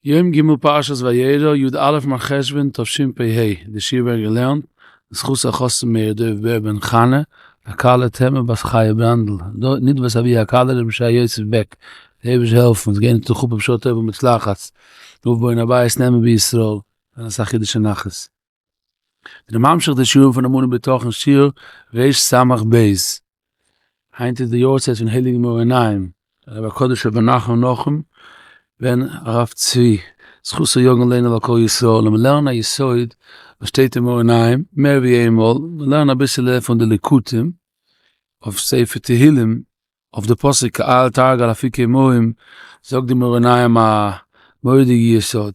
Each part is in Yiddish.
יום ג' פרשת וירא, י א מרחשוון תשפ ה, די שיעור ווערט געלערנט לזכות החתן מאיר דוב בער בן חנה, הכלה תמר בת חיה ברנדל, נדבת אבי הכלה רבי ישעי' יוסף בעק, די אייבערשטער זאל העלפן עס גיין צו חופה בשעה טובה ומוצלחת, ובבוין הבית נאמן בישראל, און אסאך אידישע נחת. זענען ממשיך די שיעורים פון אמונה בטחון שיעור רס"ב. היינט איז די יארצייט פון הייליגן מאור עיניים, הרב הקדוש רבי נחום נחום בן הרב צבי, זכותו יגן עלינו ועל כל ישראל, און מיר לערנען א יסוד וואס שטייט אין מאור עיניים מער ווי איינמאל, מיר לערנען אביסעלע פון די ליקוטים אויף ספר תהילים, אויף די פסוק כאיל תרגל אפיקי מים, זאגט די מאור עיניים א מורא'דיגע יסוד,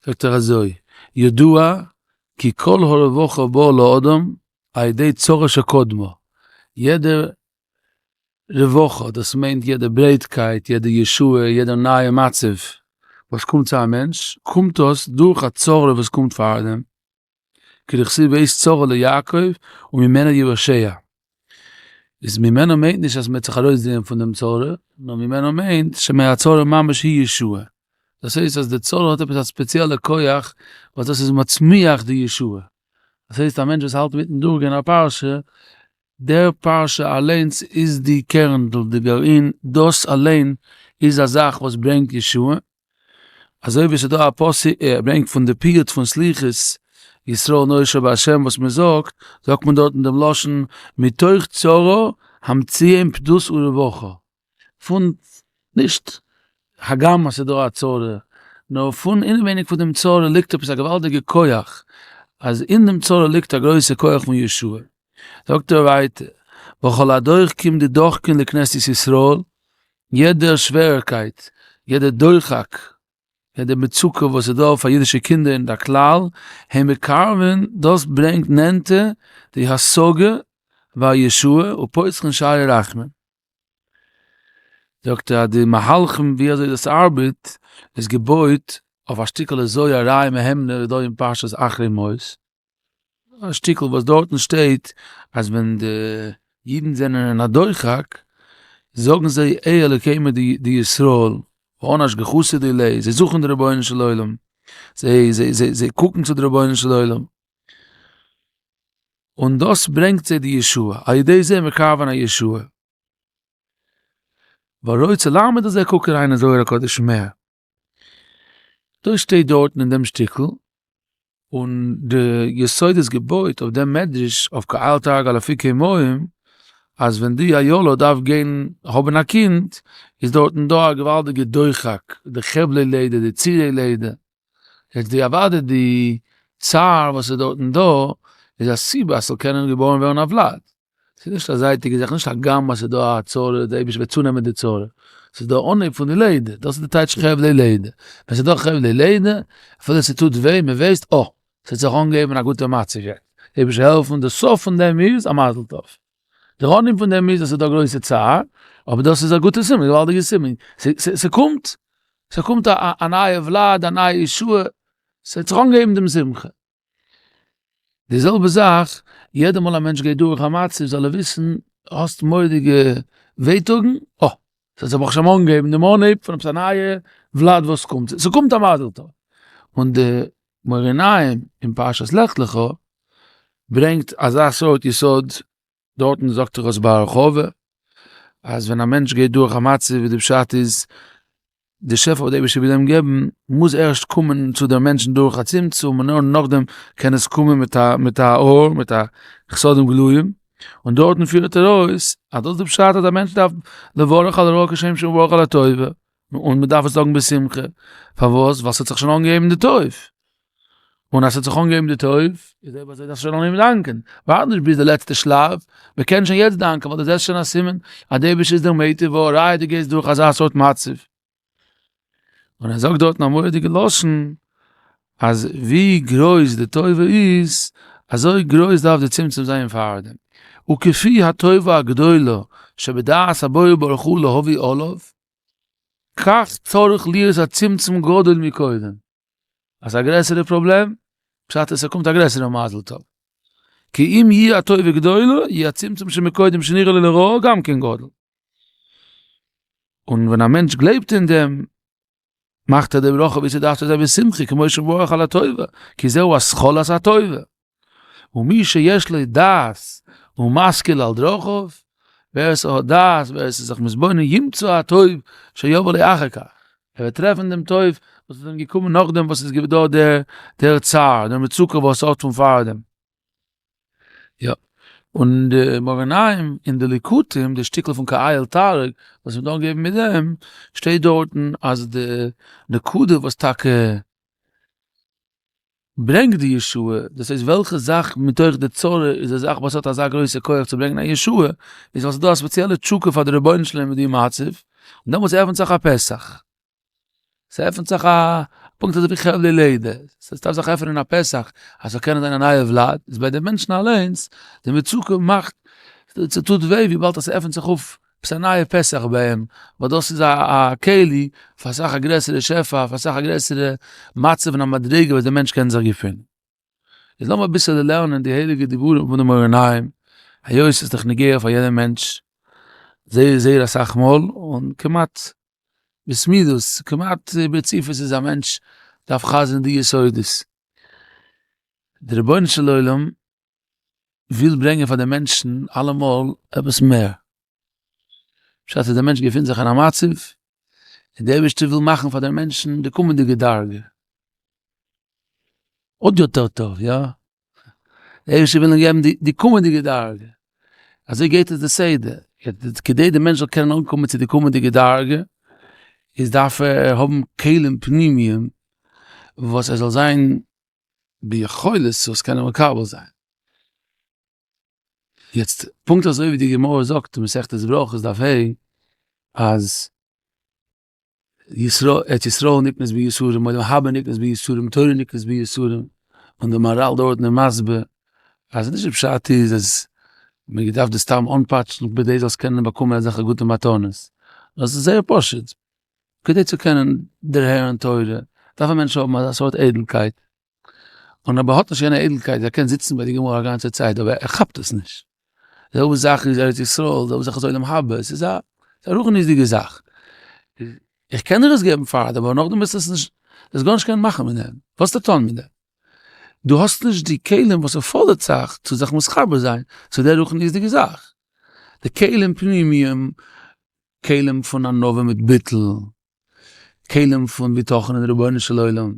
זאגט ער אזוי, ידוע כי כל הרווחה באה לאדם על ידי צרה שקדמה, יעדע רווחה, דאס מיינט יעדע ברייטקייט, יעדע ישועה, יעדע נייע מצב וואס קומט צו א מענטש, קומט דאס דורך א צרה וואס קומט פארדעם, כדכתיב עת צרה ליעקב וממנה יוושע. איז ממנו מיינט נישט אז מ'וועט זיך ארויסדרייען פון דעם צרה, נאר ממנו מיינט שמהצרה ממש היא ישועה. דאס הייסט אז די צרה האט עפעס א ספעציעלע כח וואס דאס איז מצמיח די ישועה. דאס הייסט א מענטש וואס האלט אינמיטן דורכגיין א פרשה, דער פרשה אליינס איז די קערנדל, די גרעין, דאס אליין איז א זאך וואס ברענגט ישועה. אזוי ווי ס'איז דא א פסוק, ער ברענגט פון די פיוט פון סליחות, ישראל נושע בהשם וואס מען זאגט, זאגט מען דארטן דעם לשון מתוך צרה המציאם פדות ורווחה, פון נישט הגם אז ס'איז דא א צרה, נאר פון אינעווייניג פון דעם צרה ליגט עפעס א געוואלדיגע כח, אז אין דעם צרה ליגט א גרויסע כח פון ישועה. זאגט ער ווייטער, וכל הדוחקים דדוחקין לכנסת ישראל, יעדע שווערקייט, יעדע דוחק, יעדע מצוקה וואס איז דא פאר אידישע קינדער אין די כלל, הם מקרבין, דאס ברענגט נענטער די השגה והישועה ופותחין שערי רחמים. זאגט ער אז די מהלכים ווי אזוי דאס ארבעט איז געבויט אויף א שטיקעלע זוהר רעיא מהימנא דא אין פרשת אחרי מות, א שטיקל וואס דארטן שטייט אז ווען די אידן זענען אין א דוחק זאגן זיי אי אלוקינו דישראל ואנא השגחתא דיליה, זיי זוכן די רבונו של עולם, זיי זיי זיי זיי קוקן צו די רבונו של עולם, און דאס ברענגט זיי די ישועה, על ידי זה מקרבן הישועה. והרוצה לעמוד על זה קוק אריין אין זוהר הקדוש מער. דאס שטייט דארטן אין דעם שטיקל, און די יסוד איז געבויט אויף דעם מדרש אויף כאיל תרגל אפיקי מים, אז ווען די אילה דארף גיין האבן א קינד, איז דארטן דא א געוואלדיגע דוחק, די חבלי לידה, די צירי לידה, יעצט די אוודאי די צער וואס איז דארטן דא, איז א סיבה אז ס'זאל קענען געבוירן ווערן א ולד. ס'איז נישט א זייטיגע זאך, נישט הגם אז ס'איז דא א צרה, דער אייבערשטער וועט צונעמען די צרה, ס'איז דער אנהייב פון די לידה, דאס איז די טייטש חבלי לידה, ווען ס'איז דא חבלי לידה, אפילו ס'טוט וויי, מ'ווייסט, אה, ס'האט זיך אנגעהויבן א גוטע מצב יעצט, דער אייבערשטער זאל העלפן, די סוף פון דעם איז א מזל טוב, דער אנהייב פון דעם איז אז ס'איז דא גרויסע צער, אבער דאס איז א גוטע סימן, א געוואלדיגע סימן, ס'קומט, ס'קומט א נייע ולד, א נייע ישועה, ס'האט זיך אנגעהויבן דעם שמחה. די זעלבע זאך, יעדע מאל א מענטש גייט דורך א מצב זאל ער וויסן, האסט מורא'דיגע ווייטאגן, אה, ס'האט זיך ברוך השם אנגעהויבן דעם אנהייב פון עפעס א נייע ולד וואס קומט, ס'קומט א מזל טוב. און די מאור עיניים אין פרשת לך לך ברענגט אזא סארט יסוד, דארטן זאגט ער עס בהרחבה, אז ווען א מענטש גייט דורך א מצב ווי די פשט איז, די שפע וואס די אייבערשטער וויל אים געבן, מוז ערשט קומען צו דער מענטשן דורך א צמצום, און נאר נאכדעם קען עס קומען מיט א מיט א אור, מיט א חסדים גלויים, און דארטן פירט ער אויס, אז דאס איז די פשט אז א מענטש דארף לברך על הרעה כשם שמברך על הטובה, און מען דארף עס זאגן בשמחה, פארוואס? ווייל ס'האט זיך שוין אנגעהויבן די טוב, און אז ס'האט זיך אנגעהויבן די טוב, איז אויב אזוי דארפסטו שוין אנהייבן דאנקען, ווארט נישט ביז די לעצטע שלב, מען קען שוין יעצט דאנקען ווייל דו זעסט שוין א סימן אז דער אייבערשטער איז דיר מיטיב והא ראיה דו גייסט דורך אזא סארט מצב. און ער זאגט דארטן א מורא'דיגע לשון, אז ווי גרויס די טובה איז, אזוי גרויס דארף די צמצום זיין פאר דעם, וכפי הטובה הגדולה שבדעת הבורא ברוך הוא להביא עליו, כך צריך להיות הצמצום גדול מקודם. אז א גרעסערע פראבלעם, פשט איז ס'קומט א גרעסערע מזל טוב. כי אם יהיה הטובה גדולה, יהיה הצמצום שמקודם שנראה לו לרעה גם כן גדול. און ווען א מענטש גלייבט אין דעם. מאכט ער די ברכה ווי ס'דארף צו זיין בשמחה כמו שמברך על הטובה, כי זהו התחלת הטובה. ומי שיש לו דעת ומשכיל על דרכיו, ווער עס האט דעת, ווער עס איז זיך מתבונן ימצא הטוב שיבא לו אחר כך, ער וועט טרעפן דעם טוב וואס איז אים געקומען נאכדעם וואס איז דא דער צער, דער מצוקה וואס האט פון פארדעם. יא. און די מאור עיניים אין די ליקוטים, די שטיקל פון כאיל תערוג וואס מ'האט אנגעהויבן מיט דעם, שטייט דארטן אז די נקודה וואס טאקע ברענגט די ישועה, דאס הייסט וועלכע זאך מתוך די צרה איז די זאך וואס האט אזא גרויסע כח צו ברענגען א ישועה, איז ווייל ס'איז דא א ספעציעלע תשוקה פאר די רבונו של עולם מיט די מצב, און דעמאלטס עפנט זיך א פתח. ס'עפנט זיך א, פונקט אזוי ווי חבלי לידה, ס'דארף זיך עפענען א פתח אז ס'זאל קענען זיין א נייע ולד, איז ביי די מענטשן אליינס, די מצוקה מאכט, ס'טוט וויי וויבאלד אז ס'עפנט זיך אויף עפעס א נייע פתח ביי אים, ווייל דאס איז א כלי פאר אסאך א גרעסערע שפע, פאר אסאך א גרעסערע מצב און א מדריגה וואס דער מענטש קען זיך געפינען. איז לאמיר אביסעלע לערנען די הייליגע דיבורים פון די מאור עיניים, היות ס'איז דאך נוגע פאר יעדע מענטש זייער זייער אסאך מאל, און כמעט בתמידות, כמעט ברציפות איז א מענטש דארף חזר'ן די יסודות. די רבונו של עולם וויל ברענגען פאר די מענטשן אלעמאל עפעס מער. פשט איז דער מענטש געפינט זיך אין א מצב, און דער אייבערשטער וויל מאכן פאר דעם מענטשן די קומענדיגע דרגה. עוד יותר טוב, יא? דער אייבערשטער וויל אים געבן די קומענדיגע דרגה. אזוי גייט עס די סדר. כדי די מענטש זאל קענען אנקומען צו די קומענדיגע דרגה, איז דארף ער האבן כלים פנימיים וואס ער זאל זיין ביכולת צו עס קענען מקבל זיין. יעצט, פונקט אזוי ווי די גמרא זאגט אין מסכת ברכות דף ה', אז ישראל, ארץ ישראל נקנית ביסורים, עולם הבא נקנית ביסורים, תורה נקנית ביסורים, און די מהר"ל דארטן איז מסביר אז נישט די פשט איז אז מען געדארפט דאס סתם אנפאטשן כדי זאלסט קענען באקומען אזעלכע גוטע מתנות, נאר עס איז זייער פשוט, כדי צו קענען דערהערן תורה דארף א מענטש האבן אזא סארט איידלקייט, און אויב ער האט נישט יענע איידלקייט, ער קען זיצן ביי די גמרא א גאנצע צייט אבער ער כאפט עס נישט. די זעלבע זאך איז ארץ ישראל, די זעלבע זאך איז עולם הבא, עס איז א רוחניות'דיגע זאך. איך קען דיר עס געבן פאר דעם, אבער נאכדעם וועסטו עס נישט, וועסט גארנישט קענען מאכן מיט דעם. וואס וועסטו טון מיט דעם? דו האסט נישט די כלים וואס ערפאדערט זיך צו זיך מתחבר זיין צו דער רוחניות'דיגע זאך. די כלים פנימיים, כלים פון ענווה מיט ביטול, כלים פון בטחון אין רבונו של עולם,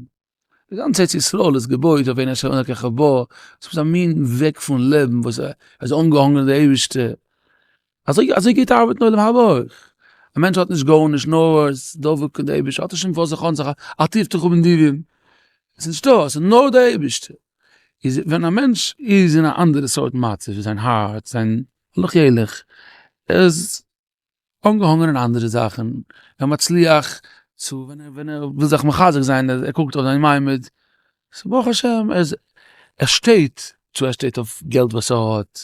די גאנצע ארץ ישראל איז געבויט אויף אין השם אלקיך בא, ס'איז א מין וועג פון לעבן וואס איז אנגעהאנגען אין די אייבערשטער, אזוי אזוי גייט ארבעטן עולם הבא אויך, א מענטש האט נישט גארנישט נאר איז דבוק אין די אייבערשטער, האט נישט מיט וואס זיך אנזיך אל תבטחו בנדיבים, עס איז נישטא, עס איז נאר די אייבערשטער, איז ווען א מענטש איז אין א אנדערע סארט מצב, זיין הארץ, זיין הלוך ילך, ער איז אנגעהאנגען אין אנדערע זאכן, ער מצליח צו ווען ער ווען ער וויל זיך מחזק זיין ער קוקט אויף זיין מעמד, ס'איז ברוך השם ער איז ער שטייט, צו ער שטייט אויף געלט וואס ער האט,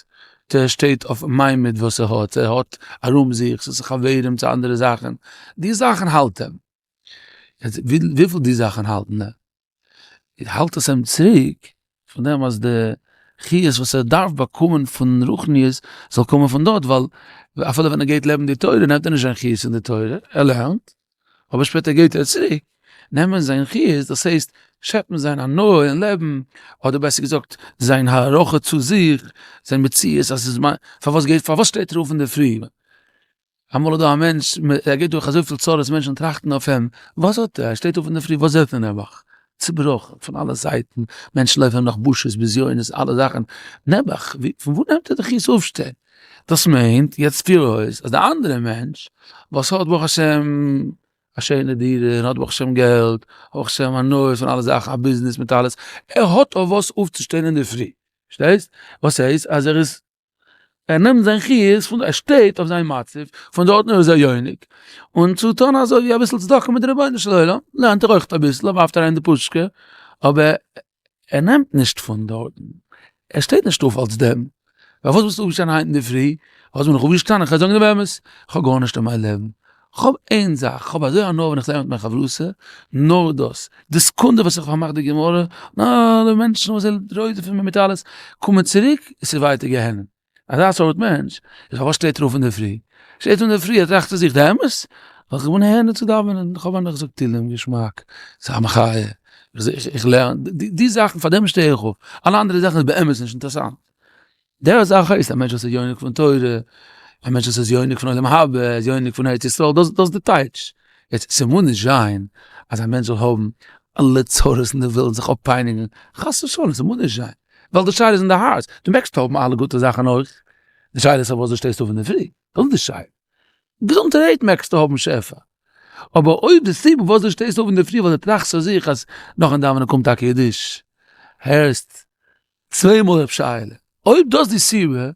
צו ער שטייט אויף מעמד וואס ער האט, ער האט ארום זיך, ס'איז חברים צו אנדערע זאכן, די זאכן האלט אים, וויפיל די זאכן האלטן אים. האלט עס אים צוריק פון דעם אז די חיות וואס ער דארף באקומען פון רוחניות זאל קומען פון דארט, ווייל אפילו ווען ער גייט לעבן די תורה נעמט ער נישט זיין חיות פון די תורה, ער לערנט, אבער שפעטער גייט ער צוריק נעמען זיין חיות, דאס הייסט שעפן זיין הנאה אין לעבן, אדער בעסער געזאגט זיין הערכה צו זיך, זיין מציאות אז ס'איז מיין, פארוואס גייט, פארוואס שטייט ער אויף אינדערפרי? אמאל איז דא א מענטש, ער גייט דורך אזויפיל צרות, מענטשן טראכטן אויף אים, וואס האט ער? ער שטייט אויף אינדערפרי, וואס זעט ער נעבעך? צובראכן פון אלע זייטן, מענטשן לויפן אים נאך בושות, בזיונות, אלע זאכן, נעבעך, פון וואו נעמט ער די חיות אויפשטיין? דאס מיינט, יעצט פיר אויס, אז די אנדערע מענטש, וואס האט ברוך השם א שיינע דירה, און האט ברוך השם געלט, ברוך השם הנאות פון אלע זאכן, א ביזנעס מיט אלעס, ער האט אויף וואס אויפצושטיין אינדערפרי, פארשטייסט? וואס הייסט? אז ער איז ער נעמט זיין חיות פון ער שטייט אויף זיין מצב, פון דארטן איז ער יונק, און צו טון אזוי ווי אביסל צדקה מיט די רבונו של עולם, לערנט ער אויך אביסל, ער ווארפט אריין די פושקע, אבער ער נעמט נישט פון דארטן, ער שטייט נישט אויף אלס דעם, פארוואס ביסטו אויפגעשטאנען היינט אינדערפרי? פארוואס בין איך אויפגעשטאנען? איך וועל זאגן דעם אמת, איך האב גארנישט אין מיין לעבן, כ'האב איין זאך, כ'האב אזוי הנאה ווען איך לערן מיט מיין חברותא, נאר דאס, די סעקונדע וואס איך פארמאך די גמרא, אלע מענטשן וואס זיי רודפ'ן מיר מיט אלעס, קומען צוריק, עס איז ווייטער גיהנום. אזא סארט מענטש, איז פארוואס שטייט ער אויף אינדערפרי? שטייט אויף אינדערפרי, ער טראכט צו זיך, די אמת? ווייל איך בין נהנה צו דאווענען, איך האב הנאה, איך זאג תהילים געשמאק, ס'איז א מחיה, איך לערן, די זאכן פאר דעם שטיי איך אויף, אלע אנדערע זאכן איז באמת נישט אינטערעסאנט. דער זאך הייסט א מענטש וואס איז יונק פון תורה, א מענטש וואס איז יונק פון עולם הבא, איז יונק פון ארץ ישראל, דאס איז די טייטש. יעצט ס'מוז נישט זיין אז א מענטש זאל האבן אלע צרות אין די וועלט זיך אפפייניגן, חס ושלום ס'מוז נישט זיין, ווייל די שאלה איז אין די הארץ, דו מעגסט האבן אלע גוטע זאכן אויך, די שאלה איז פארוואס דו שטייסט אויף אינדערפרי, דאס איז די שאלה. געזונטערהייט מעגסטו האבן שפע, אבער אויב די סיבה פארוואס דו שטייסט אויף אינדערפרי ווייל דו טראכסט צו זיך אז נאכן דאווענען קומט א קידוש, הערסט צוויי מאל רב שייעלע, אויב דאס די סיבה,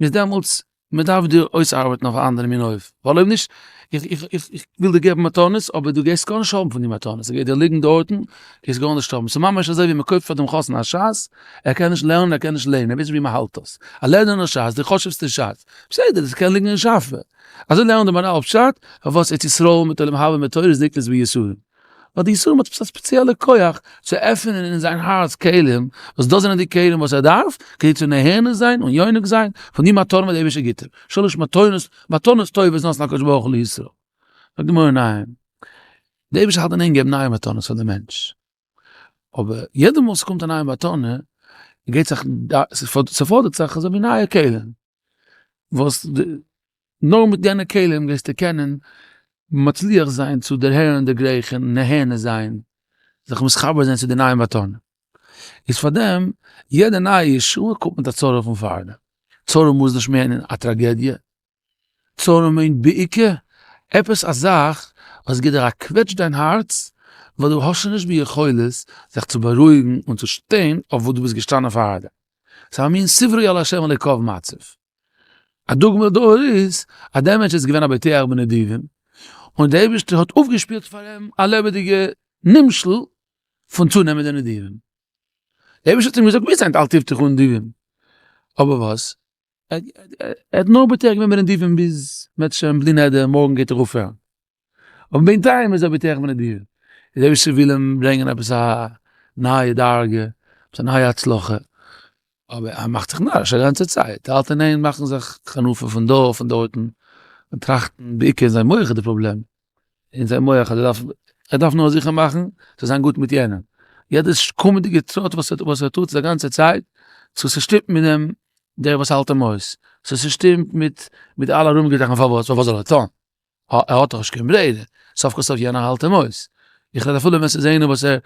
איז דעמאלטס מען דארף דיר אויסארבעטן אויף א אנדערע מין אופן, ווייל אויב נישט, איך איך איך איך וויל דיר געבן מתנות, אבער דו גייסט גארנישט האבן פון די מתנות, ס'גייט דיר ליגן דארטן, גייסט גארנישט האבן, ס'איז ממש אזוי ווי מען קויפט פאר דעם חתן א שס, ער קען נישט לערנען, ער קען נישט לערנען, ער ווייסט נישט ווי מען האלט דאס, א לערנען שס, די חשוב'סטע שס, בסדר, דאס קען ליגן אין שאפע, אזוי לערנט די מהר"ל פשט, פארוואס ארץ ישראל מיט עולם הבא מיט תורה איז נקנית ביסורים. ווייל די יסורים האט עפעס א ספעציעלע כח צו עפענען אין זיין הארץ כלים, וואס דאס זענען די כלים וואס ער דארף כדי צו נהנה זיין און יונק זיין פון די מתנה וואס דער אייבערשטער גיט אים, שלש מתנות, מתנות טובות נתן הקדוש ברוך הוא לישראל. זאגט די גמרא ניין, דער אייבערשטער האלט אין איין געבן נייע מתנות פאר די מענטש, אבער יעדע מאל ס'קומט א נייע מתנה, געבט זיך, ס'פאדערט זיך אזוי ווי נייע כלים, וואס נאר מיט יענע כלים גייסטו קענען מצליח זיין צו דערהערן דערגרייכן נהנה זיין זיך מתחבר זיין צו די נייע מתנה. איז פארדעם יעדע נייע ישועה קומט מיט א צרה פון פארדעם. צרה מוז נישט מיינען א טראגעדיע, צרה מיינט בעיקר עפעס א זאך וואס גיט דיר א קוועטש דיין הארץ ווייל דו האסט שוין נישט ביכולת זיך צו בארואיגן און צו שטיין אויף וואס דו ביסט געשטאנען פארדעם. ס'איז א מין שברו על ה' אלוקיו מצב. א דוגמא לדבר איז, אז דער מענטש איז געווען א בוטח בנדיבים, און דער אייבערשטער האט אויפגעשפילט פאר אים א לעבעדיגע נמשל פון צונעמען די נדיבים. דער אייבערשטער האט אים געזאגט, ווי זענט אל תבטחו נדיבים? אבער וואס? ער האט נאר בוטח געווען בנדיבים ביז מערצעשעם בלי נדר מארגן גייט ער אויפהערן. אבער בינתיים איז ער בוטח בנדיבים. דער אייבערשטער וויל אים ברענגען עפעס א נייע דרגה, עפעס א נייע הצלחה, אבער ער מאכט זיך נאריש א גאנצע צייט, ער האלט אין איין מאכן זיך חנופה פון דא פון דארטן, און טראכטן, בעיקר אין זיין מח איז די פראבלעם, אין זיין מח אז ער דארף, ער דארף נאר זיכער מאכן צו זיין גוט מיט יענעם, יעדע קומענדיגע טראט וואס ער טוט א גאנצע צייט, צו ס'שטימט מיט דעם דער וואס האלט אים אויס, צו ס'שטימט מיט מיט אלע ארומיגע זאכן, פארוואס פארוואס זאל ער טון? ער האט דאך נישט קיין ברירה, סוף כל סוף יענער האלט אים אויס, איך רעד אפילו ווען ס'איז איינער וואס ער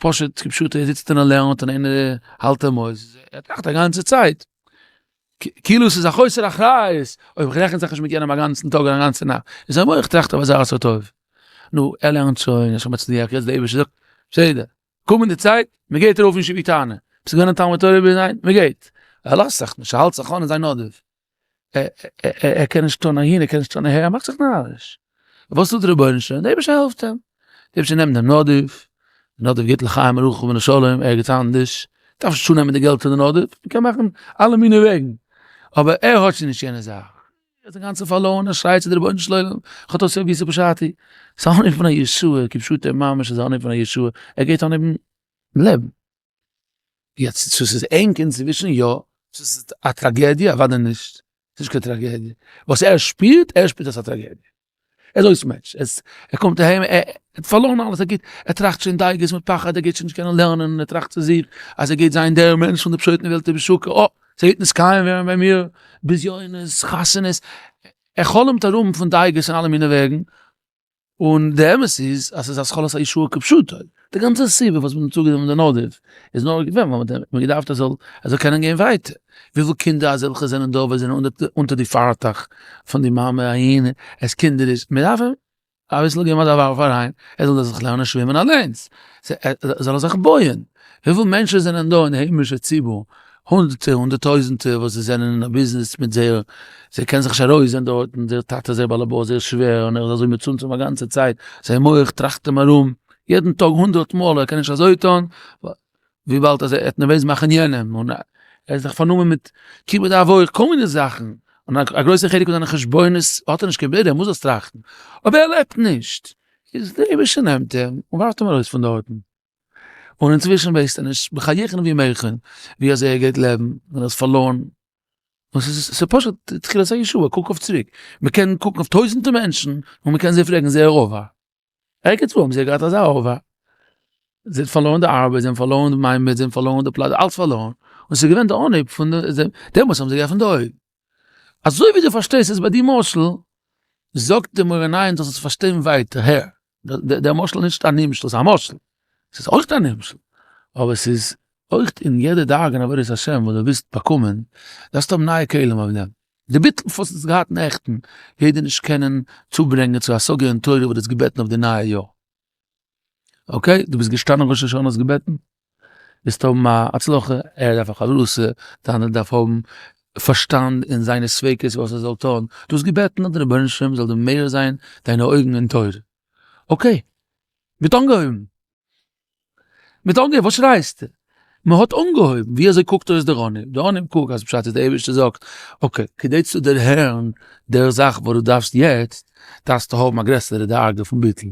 פשוט כפשוטו ער זיצט און ער לערנט און איינער האלט אים אויס, ער טראכט א גאנצע צייט, כאילו ס'איז א חוסר אחריות אויב איך רעכן זיך נישט מיט יענעם א גאנצן טאג און א גאנצע נאכט, אין זיין מח טראכט ער אזא עשה טוב, נו ער לערנט שוין, ער איז שוין מצליח, יעצט דער אייבערשטער זאגט, בסדר, קומען די צייט, מען גייט ארויף אין שביתנה, ביסט געווען אין תלמוד תורה ביז היינט, מען גייט, ער לאזט זיך נישט, ער האלט זיך אן אין זיין נדיב, ער קען נישט טון אהין, ער קען נישט טון אהער, ער מאכט זיך נאריש. וואס טוט דער רבונו של עולם? דער אייבערשטער העלפט אים. דער אייבערשטער נעמט דעם נדיב, דער נדיב גיט לחיים ארוכה ולשלום, ערגעץ אנדערש, דארף נישט צונעמען די געלט פון די נדיב, מען קען מאכן אלע מיני וועגן, אבער ער האט שוין נישט יענע זאך. ער איז אינגאנצן פארלוירן, ער שרייט צו די רבונו של עולם, חטאתי עוויתי פשעתי. ס'איז א אנהייב פון א ישועה, כפשוטו ממש איז א אנהייב פון א ישועה, ער גייט אנהייבן לעבן. יעצט צו ס'איז ענג אינצווישן יא, צו ס'איז א טראגעדיע אוודאי נישט, ס'איז נישט קיין טראגעדיע, וואס ער שפירט, ער שפירט עס א טראגעדיע, ער איז אויס מענטש, ער קומט אהיים ער האט פארלוירן אלעס, ער גייט, ער טראכט שוין דאגות מיט פחד ער גייט שוין נישט קענען לערנען, ער טראכט צו זיך אז ער גייט זיין דער מענטש פון די פשוט'ן וועלט איבער שוק, אה, ס'גייט נתקיים ווערן ביי מיר, בזיונות, חתונות, ער חלומ'ט ארום פון דאגות אין אלע מיני וועגן, און די אמת איז אז ס'איז התחלת הישועה כפשוטו, די גאנצע סיבה וואס מ'האט צוגענומען די נדיב איז נאר געווען ווייל מ'האט געדארפט ער זאל ער זאל קענען גיין ווייטער, וויפיל קינדער אזעלכע זענען דא וואס זענען אונטער די פארטעך פון די מאמע אהין, עס קינדער איז, מ'דארף אים אביסל געבן אזא ווארף אריין, ער זאל זיך לערנען שווימען אליינס, זאל ער זיך בויען, וויפיל מענטשן זענען דא אין היימישע ציבור הונדערטער הונדערט טויזענטער וואס זיי זענען אין א ביזנעס מיט זייער, זיי קענען זיך נישט ארויסזען דארטן, זייער טאטע זייער באלעבאס זייער שווער און ער איז אזוי מצומצם א גאנצע צייט, זיין מח טראכט אים ארום יעדן טאג הונדערט מאל ער קען נישט אזוי טון, וויבאלד אז ער וועט נערוועז מאכן יענעם, און ער איז זיך פארנומען מיט כיבוד אב אויך, כל מיני זאכן, און א גרויסע חלק פון זיינע חשבונות האט ער נישט קיין ברירה ער מוז עס טראכטן, אבער ער לעבט נישט, איז דער אייבערשטער נעמט אים און ווארפט אים ארויס פון דארטן. און אינצווישן ווייסט ער נישט בחייכון וביומיכון ווי אזוי ער גייט לעבן, און ער איז פארלוירן. און ס'איז פשוט תחילת הישועה, קוק אויף צוריק, מ'קען קוקן אויף טויזענטער מענטשן און מ'קען זיי פרעגן זייער עבר, ערגעץ וואו האבן זיי געהאט אזא עבר, זיי האבן פארלוירן די ארבעט, זיי האבן פארלוירן די מעמד, זיי האבן פארלוירן די פלאץ, אלץ פארלוירן, און ס'איז געווען די אנהייב פון די, דעמאלטס האבן זיי געעפנט די אויגן. אזוי ווי דו פארשטייסט עס ביי די משל, זאגט די מאור עיניים זאלסט עס פארשטיין ווייטער, הער, דער משל איז נישט א נמשל, ס'איז א משל, ס'איז אויך א נמשל, אבער ס'איז אויך אין יעדע דרגה אין עבודת השם וואס דו ווילסט באקומען, דארפסטו האבן נייע כלים אויף דעם. די ביטול וואס האסט געהאט נעכטן גייט דיר נישט קענען צוברענגען צו השגה אין תורה וואס דו האסט געבעטן אויף די נייע יאר. okay, דו ביסט געשטאנען ראש השנה האסט געבעטן, ווילסט האבן א הצלחה, ער דארף א חברותא, די אנדערע דארף האבן פארשטאנד אין זיינע ספיקות וואס ער זאל טון, דו האסט געבעטן אז דער רבונו של עולם זאל דיר מאיר זיין דיינע אויגן אין תורה, okay, מ'האט אנגעהויבן, מ'האט אנגעהויבן, וואס שרייסטו? מ'האט אנגעהויבן, ווי אזוי קוקט אויס דער אנהייב? דער אנהייב קוק אז פשט איז דער אייבערשטער זאגט, okay, כדי צו דערהערן דער זאך וואס דו דארפסט יעצט, דארפסטו האבן א גרעסערע דרגה פון ביטול,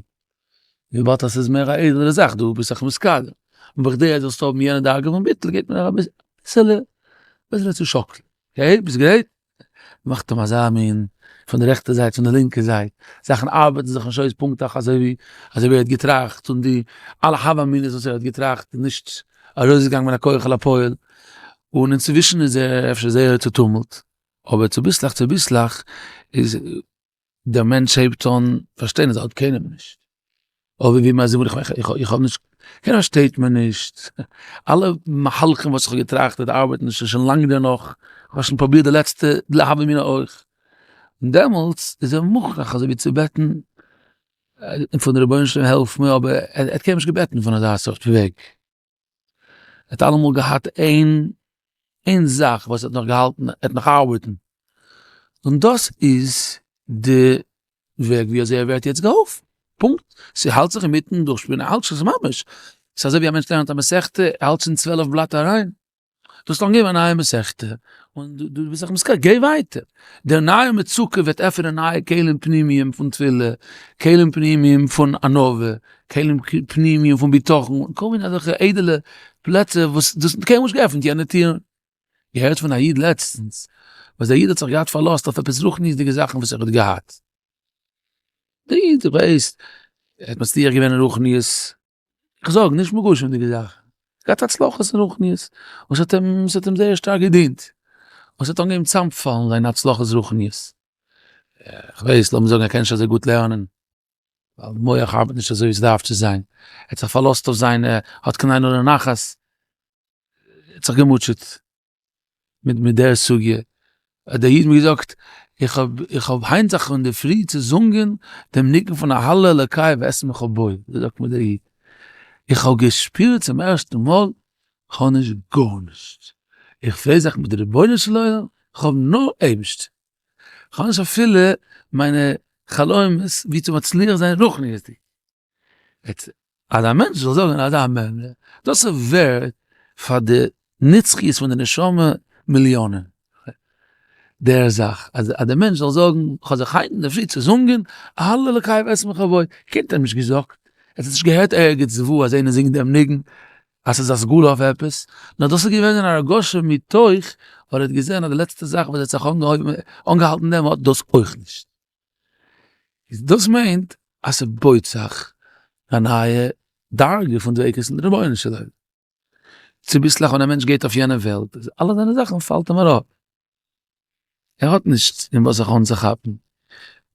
וויבאלד אז ס'איז מער א איידעלערע זאך, דו ביסט זיך מתקדם, און בכדי אז זאלסט האבן יענע דרגה פון ביטול געבט מען אביסעלע, אביסעלע צו שאקלען, okay, ביסט גרייט? מאכט אים אזא מין פון די רעכטע זייט פון די לינקע זייט, זאכן ארבעטן זיך נישט אויס פונקטליך אזוי ווי אזוי ווי ער האט געטראכט, און די אלע הוה אמינא'ס וואס ער האט געטראכט איז נישט ארויסגעגאנגען מן הכח אל הפועל, און אינצווישן איז ער אפשר זייער צוטומלט, אבער צוביסלעך צוביסלעך איז דער מענטש הייבט אן פארשטיין אז ער האט קיינעם נישט, אבער ווי מען זאגט איך האב נישט, קיינער פארשטייט מיר נישט, אלע מהלכים וואס איך האב געטראכט וועט ארבעטן נישט שוין לאנג דערנאך, איך האב שוין פרובירט די לעצטע הוה אמינא אויך, און דעמאלטס איז ער מוכרח אזוי ווי צו בעטן פון די רבונו של עולם העלף מיר, אבער ער האט קיינמאל נישט געבעטן פון אזא סארט וועג. ער האט אלעמאל געהאט איין איין זאך וואס האט נאך געהאלטן, ער האט נאך ארבעטן, און דאס איז די וועג ווי אזוי ער ווערט יעצט געהאלפן, פונקט, ס'האלט זיך אינמיטן דורכשפילן, ער האלט שוין ממש, ס'איז אזוי ווי א מענטש לערנט א מסכתא, ער האלט שוין 12 בלאט אריין, דו האסט אנגעהויבן א נייע מסכתא, און דו ביסט זיך מזכיר, גיי ווייטער, דער נייער מצוקה וועט עפענען נייע כלים פנימיים פון תפילה, כלים פנימיים פון ענווה, כלים פנימיים פון בטחון, כל מיני אזעלכע איידעלע פלעצער וואס דאס האט קיינמאל נישט געעפנט יענע טירן. געהערט פון א איד לעצטנס, וואס דער איד האט זיך געהאט פארלאזט אויף עפעס רוחניות'דיגע זאכן וואס ער האט געהאט. דער איד, דו ווייסט, ער האט מצליח געווען אין רוחניות, איך זאג נישט מגושמ'דיגע זאכן, געהאט הצלחות אין רוחניות, וואס האט אים, ס'האט אים זייער שטארק געדינט, און ס'האט אנגעהויבן צאמפאלן זיינע הצלחות רוחניות. איך ווייס, לאמיר זאגן ער קען נישט אזוי גוט לערנען, ווייל די מח ארבעט נישט אזוי ווי ס'דארף צו זיין, ער האט זיך פארלאזט אויף זיינע, האט קיין עין הרע נחת, ער האט זיך געמוטשעט מיט מיט דער סוגיא, האט דער איד מיר געזאגט, איך האב איך האב היינט זיך אינדערפרי צוזונגען דעם ניגון פון אהלל אלקי ואשמחה בו, אזוי זאגט מיר דער איד, איך האב געשפירט צום ערשטן מאל, כ'האב נישט גארנישט, איך פריי זיך מיט די רבונו של עולם, כ'האב נאר אייבערשטער, כ'האב נישט אפילו מיינע חלומות ווי צו מצליח זיין רוחניות'דיג. אז א מענטש זאל זאגן אזא מימרא, דאס איז ווערד פאר די נצחיות פון די נשמה מיליאנען. דער זאך אז דער מענטש זאל זאגן, איך האב זיך היינט אינדערפרי צוזונגען, אהלל אלקי ואשמחה בו, קיינער האט אים נישט געזאגט, ער האט עס נישט געהערט ערגעץ וואו אז איינער זינגט דעם ניגון, אז ס'איז א סגולה אויף עפעס, נאר דאס איז געווען זיין הרגשה מתוך ווייל ער האט געזען אז די לעצטע זאך וואס ער האט זיך אנגעהאלטן דעם האט דאס אויך נישט. איז דאס מיינט אז ס'בויט זיך א נייע דרגה פון דביקות אין רבונו של עולם. צוביסלעך ווען א מענטש גייט אויף יענע וועלט איז אלע זיינע זאכן פאלט אים אראפ. ער האט נישט אין וואס זיך אנצוכאפן.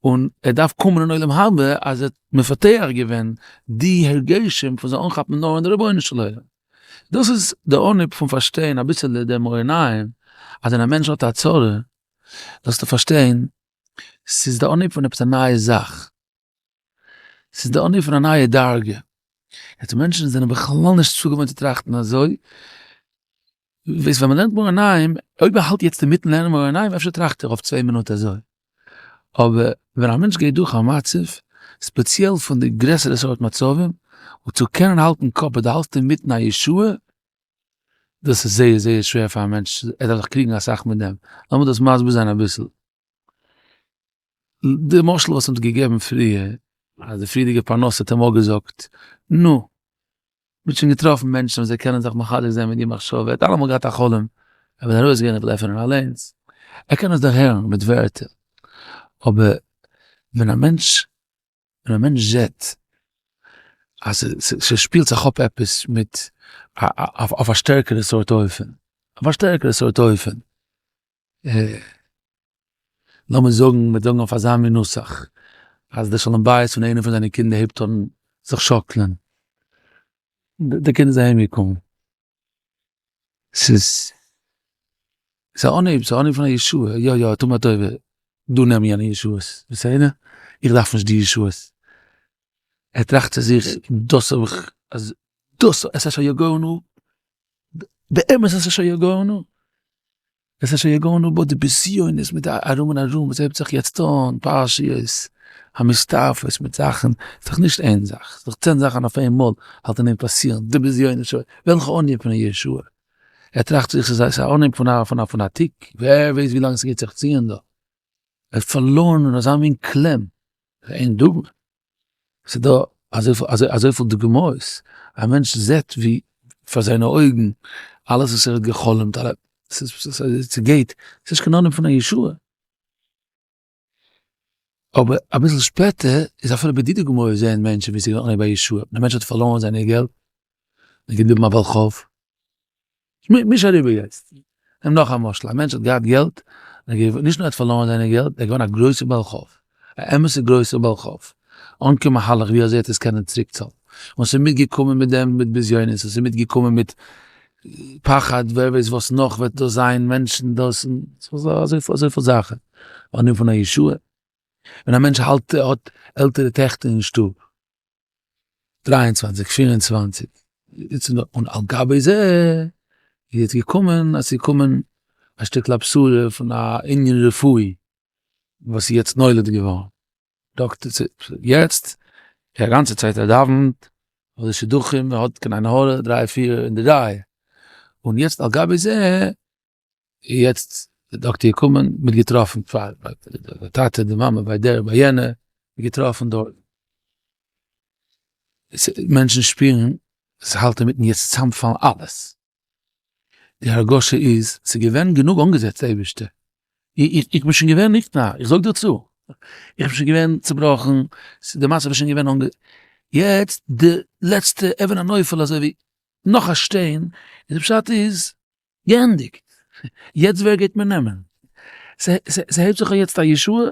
און ער דארף קומען אין עולם הבא אז ער האט מפתח געווען די הרגשים פון זיך אנכאפן נאר אין די רבונו של עולם. דאס איז די אנהויב פון פארשטיין אביסעלע דעם מאור עיניים אז ווען א מענטש האט א צרה זאלסטו פארשטיין ס'איז די אנהייב פון עפעס א נייע זאך, ס'איז די אנהייב פון א נייע דרגה, יעצט מענטשן זענען בכלל נישט צוגעוואוינט צו טראכטן אזוי, ווייסט ווען מ'לערנט מאור עיניים, אויב ער האלט יעצט אינמיטן לערנען מאור עיניים אפשר טראכט ער אויף צוויי מינוט אזוי, אבער ווען א מענטש גייט דורך א מצב, ספעציעל פון די גרעסערע סארט מצבים, און צו קענען האלטן קאפ אז דו האלסט אינמיטן א ישועה, דאס איז זייער זייער שווער פאר א מענטש, ער דארף זיך קריגן אסאך מיט דעם, לאמיר דאס מסביר זיין אביסל. די משל וואס מ'האט געגעבן פריער, אז די פריערדיגע פרנסה האט אים אפגעזאגט, נו, מ'האט שוין געטראפן מענטשן וואס זיי קענען זיך מחזק זיין מיט די מחשבה, ער האט אלעמאל געהאט א חלום, ער וויל ארויסגיין, ער וויל עפענען אליינס. ער קען עס דערהערן מיט ווערטער, אבער ווען א מענטש, ווען א מענטש זעט אז ס'שפילט זיך אפ עפעס מיט אויף א שטערקערע סארט אופן, אויף א שטערקערע סארט אופן, לאמיר זאגן, מיר זאגן אויף אזא מין נוסח, אז די שלום בית פון איינע פון זיינע קינדער הייבט אן זיך שאקלען, די קינד איז אהיים געקומען, ס'איז ס'איז א אנהייב, ס'איז א אנהייב פון א ישועה, יא יא, טו מיר א טובה, דו נעם יענע ישועות, בסדר? איך דארף נישט די ישועות. ער טראכט צו זיך, דאס האב איך, אז דאס, את אשר יגורנו, באמת את אשר יגורנו, את אשר יגורנו בא די בזיונות מיט די ארום און ארום וואס הייבט זיך יעצט אן, פרשיות המסתעפות מיט זאכן, ס'איז דאך נישט איין זאך, ס'איז דאך צען זאכן אויף איין מאל האלט אין איין פאסירן, די בזיונות שוין, וועלכע אנהייב פון א ישועה? ער טראכט זיך ס'איז א אנהייב פון א פון א פון א תיק, ווער ווייסט ווי לאנג ס'גייט זיך ציען דא, ער האט פארלוירן אין אזא מין קלעם, איין דוגמא. ס'איז דא אזויפיל דוגמאות, א מענטש זעט ווי פאר זיינע אויגן אלעס וואס ער האט גע'חלומ'ט, ס'גייט, ס'איז נישט קיין אנהייב פון א ישועה. אבער אביסל שפעטער איז אפילו ביי די דוגמאות זעען מענטשן ווי ס'איז געווען אנהייב א ישועה, דער מענטש האט פארלוירן זיינע געלט, און געבליבן א בעל חוב. מיש אריבער יעצט. נעם נאך א משל, א מענטש האט געהאט געלט, נישט נאר ער האט פארלוירן זיינע געלט, ער איז געווארן א גרויסער בעל חוב, א אמת'ע גרויסער בעל חוב, אן קיין מהלך ווי אזוי ער וועט עס קענען צוריק צאלן, און ס'איז מיטגעקומען מיט דעם מיט בזיונות, און ס'איז מיטגעקומען מיט פחד, ווער ווייסט וואס נאך וועט דא זיין, מענטשן דאס, אזויפיל זאכן, אנהייב פון א ישועה, ווען א מענטש האלט האט עלטערע טעכטער אין שטוב, 23, 24, און על גבי זה איז יעצט געקומען אז ס'איז געקומען א שטיקל א בשורה פון א ענין רפואי וואס איז יעצט נולד געווארן, דאקטער יעצט די גאנצע צייט ער דאווענט אויף די שידוכים ער האט קיין עין הרע דריי פיר אין די רייע, און יעצט על גבי זה יעצט די דאקטער געקומען מ'האט געטראפן פאר די טאטע די מאמע ביי דער ביי יענע געטראפן דארט מענטשן שפירן ס'האלט אינמיטן יעצט צוזאמפאלן אלעס, די הרגשה איז ס'איז געווען גענוג אנגעזעצט אייבערשטער, איך בין שוין געווען נכנע, איך זאג דיר צו, איך בין שוין געווען צובראכן, די מצב איז שוין געווען אנגע, יעצט די לעצטע אבן הנופל אזוי ווי נאך א שטיין, און די פשט איז געענדיגט, יעצט ווער גייט מיר נעמען? ס'הייבט זיך אן יעצט א ישועה,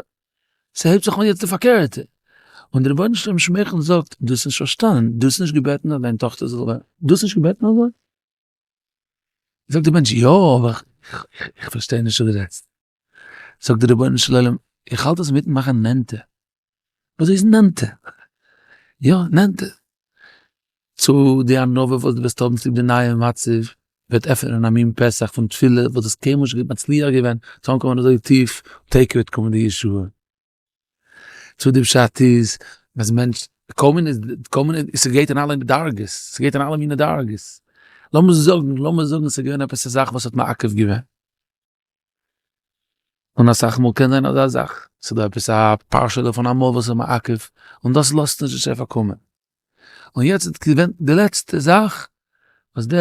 ס'הייבט זיך אן יעצט די פארקערטע, און דער רבונו של עולם שמייכלט און זאגט, דו האסט נישט פארשטאנען, דו האסט נישט געבעטן אז דיין טאכטער זאל ווערן, דו האסט נישט געבעטן אזוי? זאגט דער מענטש, יא, אבער איך פארשטיי נישט וואס דו רעדסט. זאגט דער רבונו של עולם, איך האלט עס אינמיטן מאכן נענטער. וואס איז נענטער? יא, נענטער. צו די ענווה וואס דו וועסט האבן צוליב די נייע מצב, וועט עפענען א מין פתח פון תפילה וואס דו האסט קיינמאל נישט מצליח געווען צו אנקומען אזוי טיף, תיכף וועט קומען די ישועה. צו די פשט איז אז מענטש, כל מיני, כל מיני, ס'גייט אין אלע דרגות, ס'גייט אין אלע מיני דרגות. לאמיר זאגן, לאמיר זאגן ס'איז געווען עפעס א זאך וואס האט מעכב געווען. און אסאך מאל קען זיין אזא זאך, ס'איז דא עפעס א פרשה'לע פון אמאל וואס איז מעכב, און דאס לאזט נישט די שפע קומען. און יעצט איז געווען די לעצטע זאך, וואס די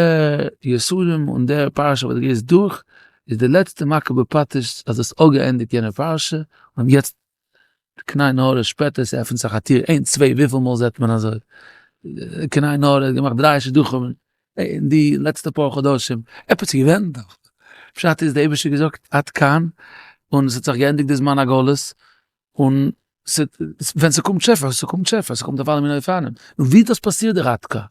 יסורים און די פרשה וואס דו גייסט דורך, איז די לעצטע מכה בפטיש אז האסט אפגעענדיגט יענע פרשה, און יעצט קיין עין הרע שפעטער ס'עפנט זיך א טיר איינס צוויי וויפיל מאל זעט מען אזוי קיין עין הרע האט געמאכט דריי שידוכים אין די לעצטע פאר חדשים עפעס איז געווען דאך פשט איז די אייבערשטער געזאגט עד כאן און ס'האט זיך געענדיגט די זמן הגלות און ווען ס'קומט שפע ס'קומט שפע ס'קומט אויף אלע מיני אופנים און ווי דאס פאסירט דער עד כאן.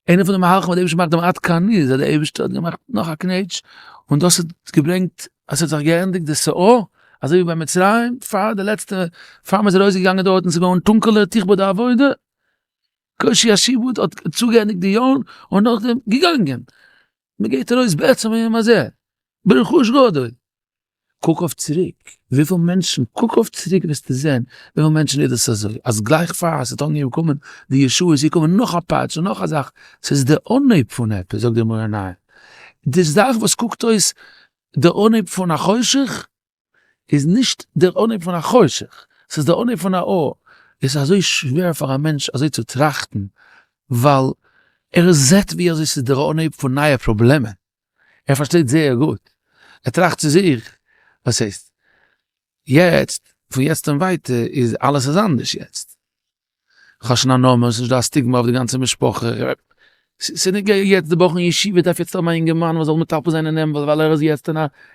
איינע פון די מהלכים וואס דער אייבערשטער מאכט דעם עד כאן איז אז דער אייבערשטער האט געמאכט נאך א קנעטש און דאס האט געברענגט אז ס'האט זיך געענדיגט די סאה, אזוי ווי ביי מצרים פאר די לעצטע פאר מ'איז ארויס געגאנגען דארט און ס'איז געווארן טונקעלער תכבה די עבודה, קושי השעבוד האט צוגעענדיגט די יארן און נאכדעם געגאנגען, מ'גייט ארויס בעצם היום הזה ברכוש גדול. קוק אויף צוריק וויפיל מענטשן, קוק אויף צוריק וועסטו זען וויפיל מענטשן איז דאס אזוי, אז גלייך פאר עס האט אנגעהויבן קומען די ישועה איז געקומען נאך א פאטש און נאך א זאך, ס'איז די אנהויב פון עפעס, זאגט די מאור עיניים, די זאך וואס קוקט אויס די אנהויב פון א חושך, איז נישט דער אנהויב פון א חושך, ס'איז די אנהויב פון א אור, עס איז אזוי שווער פאר א מענטש אזוי צו טראכטן, ווייל ער זעט ווי אזוי ס'איז דער אנהויב פון נייע פראבלעמען. ער פארשטייט זייער גוט, ער טראכט צו זיך. וואס הייסט? יעצט, פון יעצט און ווייטער איז אלעס איז אנדערש יעצט. כ'האב שוין א נאמען, ס'נישט דא א סטיגמא אויף די גאנצע משפחה. ס'איז נישט יעצט די בחור אין ישיבה דארף יעצט האבן א אינגערמאן וואס זאל מטפל זיין אין אים ווייל ער איז יעצט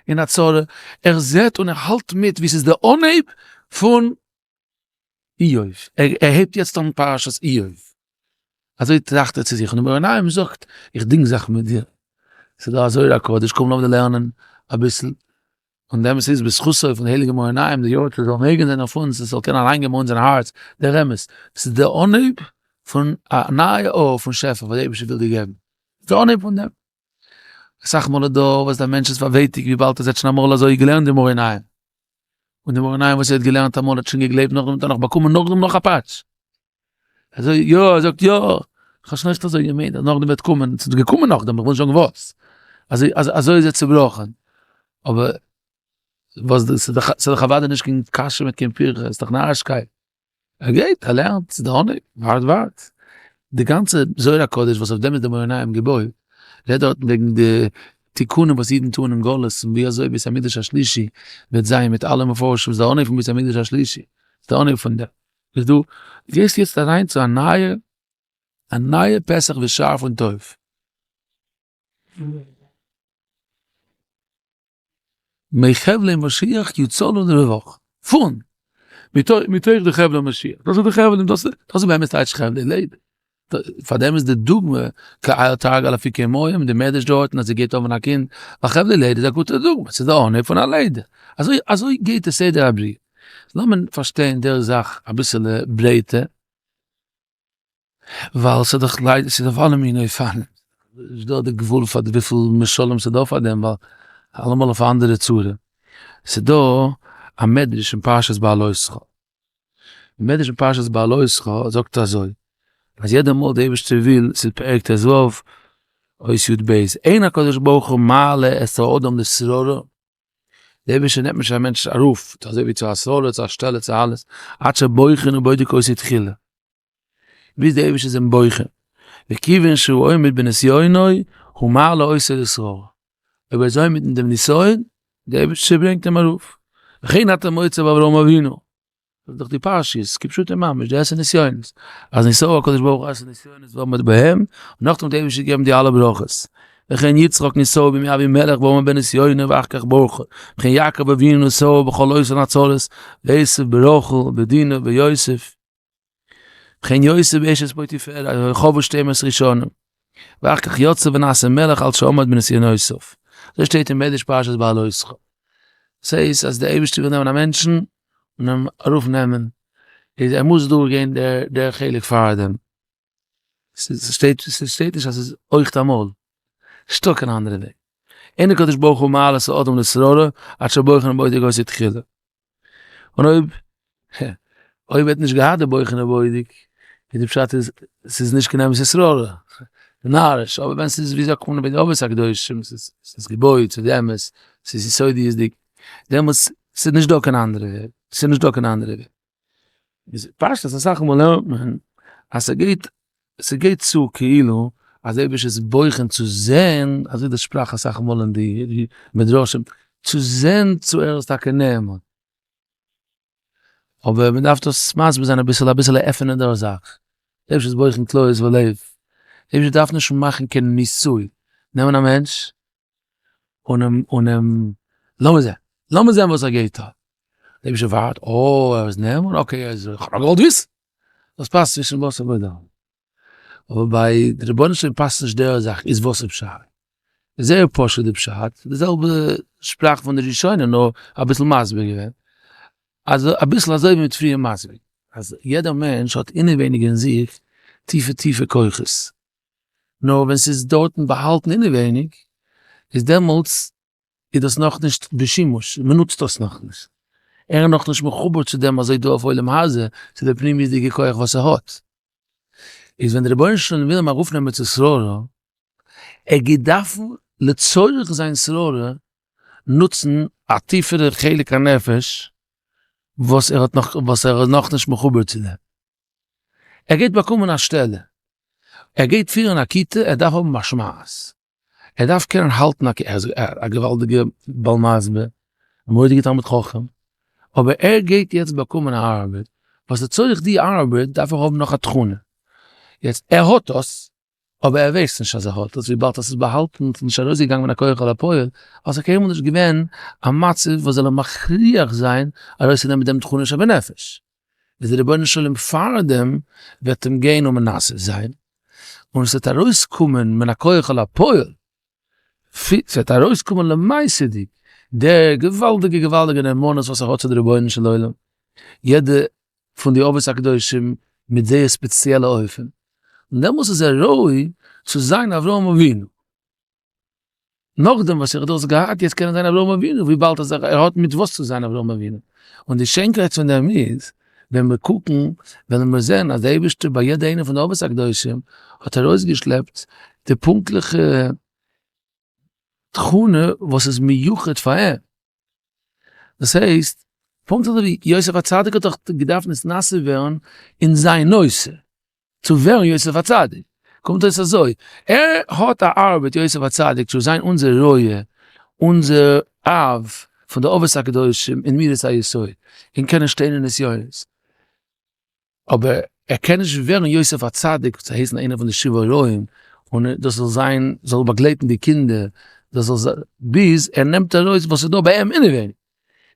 אין א צרה. ער זעט און ער האלט מיט ווי ס'איז די אנהייב פון איוב. ער הייבט יעצט אן פרשת איוב. אזוי טראכט ער צו זיך, און די מאור עיניים זאגט, איך דינג זיך מיט דיר. ס'איז דא א זוהר הקדוש, קום לאמיר לערנען אביסל. און די אמת איז בזכותו פון די הייליגע מאור עיניים די יארצייט זאל מגין זיין אויף אונז עס זאל קענען אריינגיין ביי אונז אין הארץ דער אמת, עס איז די אנהייב פון א נייע אור פון שפע וואס דער אייבערשטער וויל דיר געבן, די אנהייב פון דעם. אסאך מאל איז דא וואס דער מענטש איז פארווייטיגט וויבאלד ער האט שוין אמאל אזוי געלערנט די מאור עיניים, און די מאור עיניים וואס ער האט געלערנט אמאל האט שוין געגלייבט נאכדעם האט ער נאך באקומען נאכדעם נאך א פאטש. אזוי יא, ער זאגט יא, איך האב שוין אויך אזוי געמיינט אז נאכדעם וועט קומען, ס'איז געקומען נאכדעם, איך וויל נישט זאגן וואס, אזוי אזוי איז ער צובראכן, אבער וואס דאס ס'איז דאך ס'איז דאך אוודאי נישט קיין קשיא מיט קיין פירכא, ס'איז דאך נארישקייט, ער גייט ער לערנט, ס'איז די אנהייב, ווארט ווארט, די גאנצע זוהר הקדוש וואס אויף דעם איז די מאור עיניים געבויט, רעדט דארטן וועגן די תיקונים וואס אידן טוען אין גלות און ווי אזוי בית המקדש השלישי וועט זיין מיט אלע מפרשים, ס'איז די אנהייב פון בית המקדש השלישי, ס'איז די אנהייב פון דעם. איז דא, גייסט יעצט אריין צו א נייע, א נייע פתח ושער פון טוב. מחבלי משיח יוצלו לרווח. פון! מתוך די חבלי משיח. דאס איז די חבלי, דאס איז באמת טייטש חבלי לידה. פאר דעם איז די דוגמא כאיל תרגל אפיקי מים, די מדרש דארטן אז זי גייט האבן א קינד, ווייל חבלי לידה איז א גוטע דוגמא, ס'איז די אנהייב פון א לידה. אזוי אזוי גייט די סדר הבריאה. לאמיר פארשטיין דער זאך אביסעלע ברייטער, ווייל ס'איז דאך ליידער ס'איז אויף אלע מיני אופנים, נישט דא די גבול פאר וויפיל משלים ס'איז דא פאר דעם, ווייל אלעמאל אויף א אנדערע צורה. ס'איז דא א מדרש אין פרשת בהעלותך, די מדרש אין פרשת בהעלותך זאגט אזוי, אז יעדע מאל די אייבערשטער וויל, ס'איז פרק ט ו, אות י ב, אין הקדוש ברוך הוא מעלה את האדם לשררה, די אייבערשטער נעמט נישט א מענטש ארויף, אזוי ווי צו א שררה, צו א שטעלע, צו אלעס, עד שבוחן ובודק אותו תחילה, ביז די אייבערשטער איז אים בוחן, וכיוון שהוא עומד בנסיונו, הוא מעלה אותו לשררה, אויב ער איז עומד אין דעם נסיון, די אייבערשטער ברענגט אים ארויף, וכן אתה מוצא באברהם אבינו, דאס איז דאך די פרשיות, כפשוטו ממש, די עשר נסיונות, אז ניסהו הקדוש ברוך הוא עשר נסיונות ועמד בהם, און נאכדעם האט דער אייבערשטער געגעבן די אלע ברכות. וכן יצחק ניסהו בימי אבימלך ועמד בנסיונו ואחר כך ברכו, וכן יעקב אבינו ניסהו בכל אותן הצרות, ועשו ברחל בדינה ביוסף, וכן יוסף באשת פוטיפר, חבו 12 שנה, ואחר כך יצא ונעשה מלך על שעמד בנסיונותיו. אזוי שטייט אין מדרש פרשת בהעלותך. דאס הייסט אז דער אייבערשטער וויל נעמען א מענטשן און אים ארויף נעמען, איז ער מוז דורך גיין דער חלק פאר דעם. ס'שטייט ס'שטייט נישט אז ס'איז אויכט אמאל. נישטא קיין אנדערע וועג. אין הקדוש ברוך הוא מעלה את האדם לשררה עד שבוחן ובודק אותו תחילה. און אויב אויב ער האט נישט געהאט די בוחן ובודק, איז די פשט איז ס'איז נישט קיין אמת'ע שררה, נאריש, אבער ווען ס'איז ווי זאגט מען ביי די אבות הקדושים, ס'איז ס'איז געבויט, ס'איז אמת, ס'איז יסודיות'דיג, דעמאלטס ס'איז נישט דא קיין אנדערע וועג, ס'איז נישט דא קיין אנדערע וועג. איז פשטות אסאך מאל לערנט מען אז ס'גייט ס'גייט צו כאילו אז אייבערשטער איז בוחן צו זען, אזוי די שפראך אסאך מאל אין די מדרשים, צו זען צו ער איז טאקע נאמן. אבער מען דארף דאס מסביר זיין אביסל, אביסעלע עפענען דער זאך. דער אייבערשטער איז בוחן כליות ולב, דער אייבערשטער דארף נישט מאכן קיין ניסוי, נעמען א מענטש און אים און אים לאמיר זען, לאמיר זען וואס ער גייט טון. דער אייבערשטער ווארט, אה ער איז נאמן, okay ער איז, איך האב נאר געוואלט וויסן. דאס פאסט צווישן בשר ודם. אבער ביי די רבונו של עולם פאסט נישט דער זאך, איז וואס איז פשט? איז זייער פשוט די פשט, די זעלבע שפראך פון די ראשונים נאר אביסל מסביר געווען, אז אביסל אזוי ווי מ'האט פריער מסביר, אז יעדער מענטש האט אינעווייניג אין זיך טיפע טיפע כוחות, נאר ווען ס'איז דארטן באהאלטן אינעווייניג, איז דעמאלטס איז דאס נאכנישט בשימוש, מ'נוצט דאס נאכנישט, ער איז נאכנישט מחובר צו דעם אזוי דא אויף עולם הזה, צו די פנימיות'דיגע כח וואס ער האט. איז ווען די רבונו של עולם וויל אים ארויפנעמען צו שררה, ער גייט דארפן לצורך זיין שררה נוצן א טיפערע חלק הנפש וואס ער האט נאך, וואס ער איז נאכנישט מחובר צו דעם. ער גייט באקומען א שטעלע, ער גייט פירן א כיתה, ער דארף האבן משמעת. ער דארף קענען האלטן א, ער איז א געוואלדיגע בעל מסביר, א מורא'דיגע תלמיד חכם, אבער ער גייט יעצט באקומען א ארבעט, וואס לצורך די ארבעט דארף ער האבן נאך א תכונה, יעצט ער האט דאס, אבער ער ווייסט נישט אז ער האט עס, וויבאלד עס איז באהאלטן, עס איז נישט ארויסגעגאנגען מן הכח אל הפועל, ווייל עס איז קיינמאל נישט געווען א מצב וואס זאל אים מכריח זיין ארויסצונעמען דעם תכונה שבנפש. איז דער רבונו של עולם פארדעם וועט אים גיין און מנסה זיין, און עס וועט ארויסקומען מן הכח אל הפועל, עס וועט ארויסקומען למעשה'דיג דער געוואלדיגע געוואלדיגע נאמנות וואס ער האט צו די רבונו של עולם, יעדע פון די אבות הקדושים מיט זייער ספעציעלע אופן, און דעמאלס איז ער ראוי צו זיין אברהם אבינו. נאכדעם וואס ער האט דאס געהאט, יעצט קען ער זיין אברהם אבינו, וויבאלד אז ער האט מיט וואס צו זיין אברהם אבינו. און די שיינקייט פון דעם איז, ווען מיר קוקן, וועלן מיר זען אז דער אייבערשטער ביי יעדע איינע פון די אבות הקדושים האט ארויסגעשלעפט די פונקטליכע תכונה וואס איז מיוחד פאר אים. דאס הייסט, פונקט אזוי ווי יוסף הצדיק האט דאך געדארפט נתנסה ווערן אין זיין נושא, צו ווערן יוסף הצדיק, קומט אויס אזוי, ער האט א ארבעט יוסף הצדיק צו זיין אונזער רועה, אונזער אב פון די אבות הקדושים אין מידת היסוד, און קענען שטיין אין נסיונות, אבער ער קען נישט ווערן יוסף הצדיק צו הייסן איינער פון די שבעה רועים, און דאס זאל זיין, זאל באגלייטן די קינדער, דאס זאל זיין, ביז ער נעמט ארויס וואס איז דא ביי אים אינעווייניג.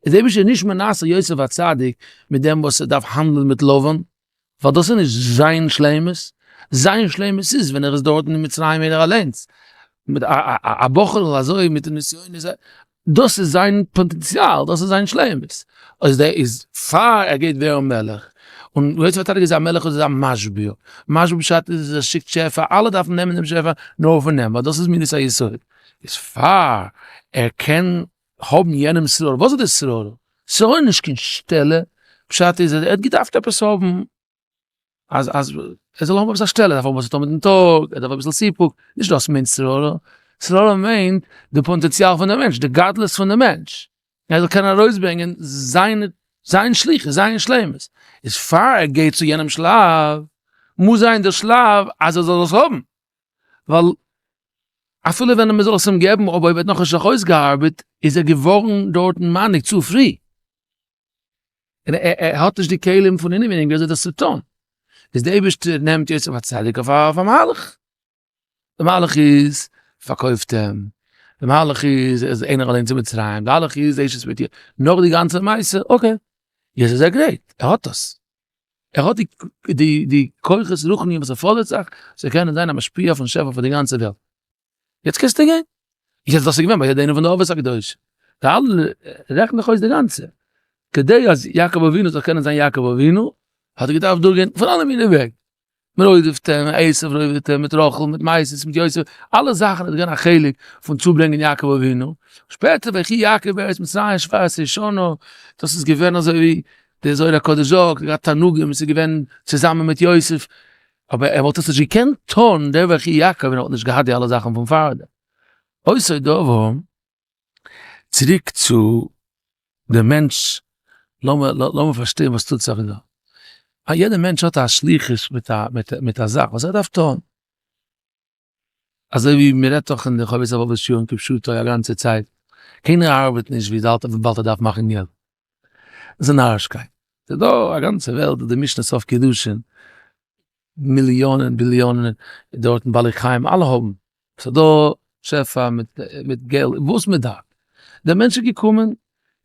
איז דער אייבערשטער נישט מנסה יוסף הצדיק מיט דעם וואס ער דארף האנדלען מיט לבן, ווייל דאס איז נישט זיין שלימות, זיין שלימות איז ווען ער איז דארטן אין מצרים ער אליינס, מיט א בחור'ל אזוי מיט די נסיונות, דאס איז זיין פאטענציאל, דאס איז זיין שלימות, איז דער איז פאר ער גייט ווערן מלך, און יוסף הצדיק איז א מלך איז א משביר, משביר פשט איז ער שיקט שפע, אלע דארפן נעמען דעם שפע נאר פון אים, ווייל דאס איז מידת היסוד, איז פאר ער קען האבן יענעם שררה, וואס איז די שררה? שררה איז נישט קיין שטעלע, פשט איז אז ער האט געדארפט עפעס האבן אז אז ער זאל האבן עפעס א שטעלע, ער דארף האבן וואס צו טון מיטן טאג, ער דארף אביסל סיפוק, נישט דאס מיינט שררה, שררה מיינט די פאטענציאל פון די מענטש, די גדלות פון די מענטש, ער זאל קענען ארויסברענגען זיין זיין שליחות, זיין שלימות, איז פאר ער גייט צו יענעם שלב, מוז זיין די שלב אז ער זאל עס האבן, ווייל אפילו ווען מען זאל עס אים געבן אויב ער האט נאכנישט זיך אויסגעארבעט איז ער געווארן דארטן מנהיג צו פרי, און ער האט נישט די כלים פון אינעווייניג ווי אזוי דאס צו טון, איז די אייבערשטער נעמט יוסף הצדיק אויף א מהלך, די מהלך איז פארקויפט אים, די מהלך איז ער איז איינער אליינס אין מצרים, די מהלך איז אשת פוטי, נאך די גאנצע מעשה, okay, יעצט איז ער גרייט, ער האט עס. ער האט די די כוחות רוחניים וואס ער פאדערט זיך צו קענען זיין א משפיע פון שפע פאר די גאנצע וועלט. יעצט קענסטו גיין. יעצט דאס איז געווען ביי יעדע איינע פון די אבות הקדושים. די אלע רעכן דיך אויס די גאנצע. כדי אז יעקב אבינו זאל קענען זיין יעקב אבינו, האט ער געדארפט דורכגיין פון אלע מיני וועגן. מען רודפ'ט אים, עשו רודפ'ט אים, מיט רחל, מיט מעשיות, מיט יוסף, אלע זאכן איז געווען א חלק פון צוברענגען יעקב אבינו, שפעטער ויחי יעקב בארץ מצרים 17 שנה, דאס איז געווען אזוי ווי דער זוהר הקדוש זאגט, געהאט תענוגים, עס איז געווען צוזאמען מיט יוסף, אבער ער וואלט עס נישט געקענט טון דער ויחי יעקב ווען ער וואלט נישט געהאט די אלע זאכן פון פארדעם. אותו דבר, צוריק צו דער מענטש, לאמיר פארשטיין וואס טוט זיך דא. א יעדער מענטש האט א שליחות מיט א מיט א זאך וואס ער דארף טון. אזוי ווי מען רעדט דאך אין די חובת הלבבות שיעורים כפשוטו א גאנצע צייט, קיינער ארבעט נישט וויבאלד ער דארף מאכן געלט. דאס איז נארישקייט. ס'איז דא א גאנצע וועלט די משנה סוף קידושין, מיליאנען ביליאנען דארטן בעלי חיים אלע האבן, ס'איז דא שפע מיט געלט וואס מען דארף, דער מענטש איז געקומען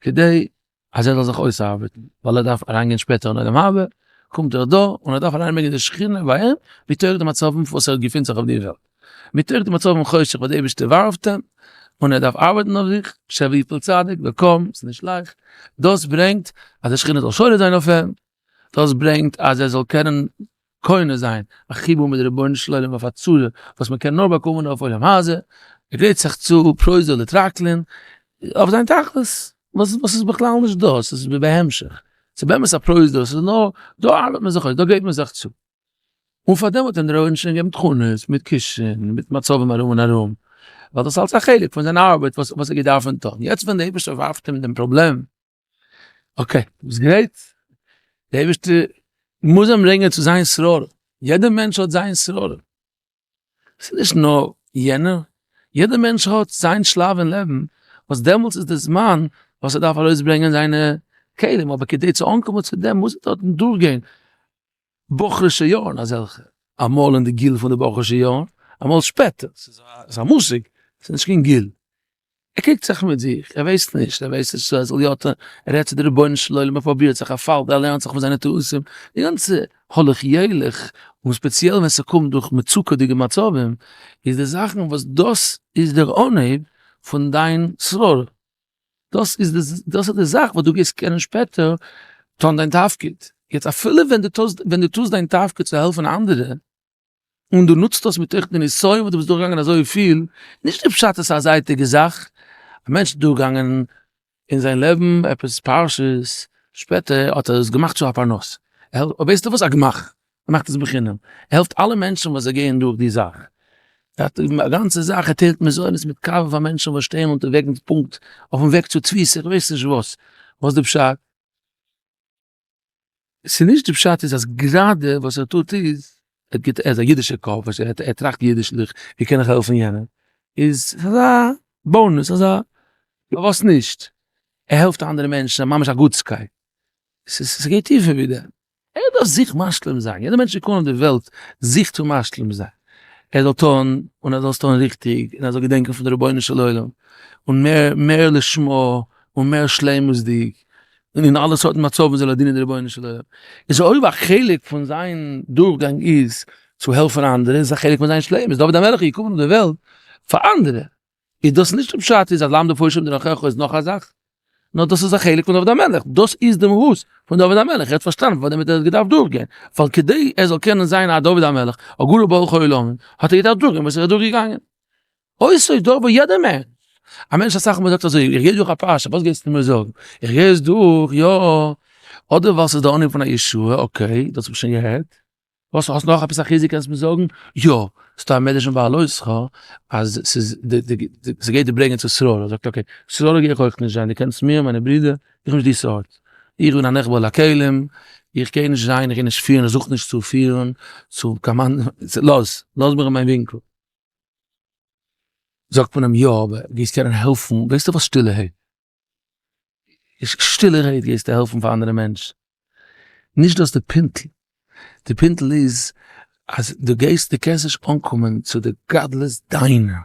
כדי אז ער זאל זיך אויסארבעטן, ווייל ער דארף אריינגיין שפעטער אין עולם הבא, קומט ער דא און ער דארף אריינברענגען די שכינה ביי אים, מתוך די מצבים וואס ער געפינט זיך אויף די וועלט, מתוך די מצבים חושך וואס די אייבערשטער ווארפט אים, און ער דארף ארבעטן אויף זיך, שב ויפול צדיק וקם, ס'איז נישט לייכט, דאס ברענגט אז די שכינה זאל שורה זיין אויף אים, דאס ברענגט אז ער זאל קענען קונה זיין א חיבור מיט די רבונו של עולם אויף א צורה וואס מען קען נאר באקומען אויף עולם הזה, ער גרייט זיך צו פרוזדור לטרקלין אויף זיין תכלית, וואס איז בכלל נישט דא, ס'איז בהמשך, ס'איז באמת א פרוזדור, ס'איז נאר דא ארבעט מען זיך אויס, דא גרייט מען זיך צו. און פאר דעם האט אים דער רבונו של עולם געגעבן תכונות מיט קישן, מיט מצבים ארום און ארום, ווייל דאס איז אלץ א חלק פון זיין ארבעט וואס ער געדארפן טון, יעצט ווען דער אייבערשטער ווארפט אים דעם פראבלעם, okay, דו ביסט גרייט? דער אייבערשטער מוז אים ברענגען צו זיין שררה, יעדער מענטש האט זיין שררה, ס'איז נישט נאר יענער, יעדער מענטש האט זיין שלב אין לעבן וואס דעמאלטס איז די זמן. וואס ער דארף ארויסברענגען זיינע כלים, אבער כדי צו אנקומען צו דעם מוז ער דארטן דורכגיין בחור'ישע יארן אזעלכע, אמאל אין די גיל פון די בחור'ישע יארן, אמאל שפעטער, ס'איז א מושג, ס'איז נישט קיין גיל. ער קריגט זיך מיט זיך, ער ווייסט נישט, ער ווייסט נישט צו ער זאל יא טון, ער רעדט צו די רבונו של עולם, ער פרובירט זיך, ער פאלט, ער לערנט זיך פון זיינע טעותים, די גאנצע הלוך ילך, און ספעציעל ווען ס'קומט דורך מצוקה'דיגע מצבים, איז די זאכן וואס דאס איז דער אנהייב פון דיין שררה, דאס איז די, דאס איז די זאך וואס דו גייסט קענען שפעטער טון דיין תפקיד, יעצט אפילו ווען דו טוסט, ווען דו טוסט דיין תפקיד צו העלפן אנדערע, און דו נוצט דאס מתוך די ניסיון וואס דו ביסט דורכגעגאנגען אזויפיל, נישט די פשט עס איז א זייטיגע זאך, א מענטש איז דורכגעגאנגען אין זיין לעבן עפעס פרשות, שפעטער האט ער עס געמאכט צו א פרנסה, ער ווייסטו וואס א גמח, ער מאכט עס בחינם, ער העלפט אלע מענטשן וואס זיי גייען דורך די זאך, ער האט א גאנצע זאך, ער טיילט מזונות מיט קאווע פאר מענטשן וואס שטייען אונטערוועגנס פונקט אויפן וועג צו תפיסה, איך ווייס נישט וואס, וואס די פשט? ס'איז נישט די פשט איז אז גראדע וואס ער טוט איז, ער גיבט ער איז א אידישע קאפ, ער טראכט אידישליך, ווי קען איך העלפן יענעם, איז אזא bonus, אזא פארוואס נישט, ער העלפט אנדערע מענטשן, ממש א גוטסקייט, ס'גייט טיפער ווי דעם. ער דארף זיך משלים זיין, יעדער מענטש געקומען אויף די וועלט זיך צו משלים זיין, ער זאל טון און ער זאל עס טון ריכטיג, און ער זאל געדענקען פון די רבונו של עולם, און מער מער לשמה, און מער שלימות'דיג, און אין אלע סארטן מצבים זאל ער דינען די רבונו של עולם. איז אויב א חלק פון זיין דורכגאנג איז צו העלפן אנדערע, איז עס א חלק פון זיין שלימות, דוד המלך איז געקומען אויף די וועלט פאר אנדערע, איז דאס נישט די פשט איז אז למדו פושעים דרכיך איז נאך א זאך, נאר דאס איז א חלק פון דוד המלך, דאס איז די מהות פון דוד המלך, ער האט פארשטאנען פאר דעם האט ער געדארפט דורכגיין, ווייל כדי ער זאל קענען זיין א דוד המלך, א גדול ברוך העולמים, האט ער געדארפט דורכגיין וואס ער איז דורכגעגאנגען. אותו דבר יעדער מענטש, א מענטש אסאך מאל זאגט אזוי, איך גיי דורך א פרשה, וואס גייסטו מיר זאגן? איך גיי עס דורך, יא, אדער ווייל ס'איז די אנהייב פון א ישועה, okay, דאס האב איך שוין געהערט, וואס האסט נאך עפעס א חיזוק קענסט מיר זאגן? יא, ס'דא א מדרש אין בהעלותך אז ס'איז די די ס'גייט דיר ברענגען צו שררה, זאגט okay, שררה גיי איך אויך נישט זיין, דו קענסט מיר, מיינע ברידער, איך בין נישט די סארט, איך בין א נחבא אל הכלים, איך גיי נישט זיין, איך גיי נישט פירן, איך זוך נישט צו פירן, צו command ן, לאז, לאז מיך אין מיין ווינקל. זאגט מען אים יא אבער גייסט קענען העלפן, ווייסטו וואס שטילערהייט, שטילערהייט גייסטו העלפן פאר אנדערע מענטשן, נישט דאס די פינטל, די פינטל איז אז דו גייסט דו קענסט נישט אנקומען צו די גדלות דיינע,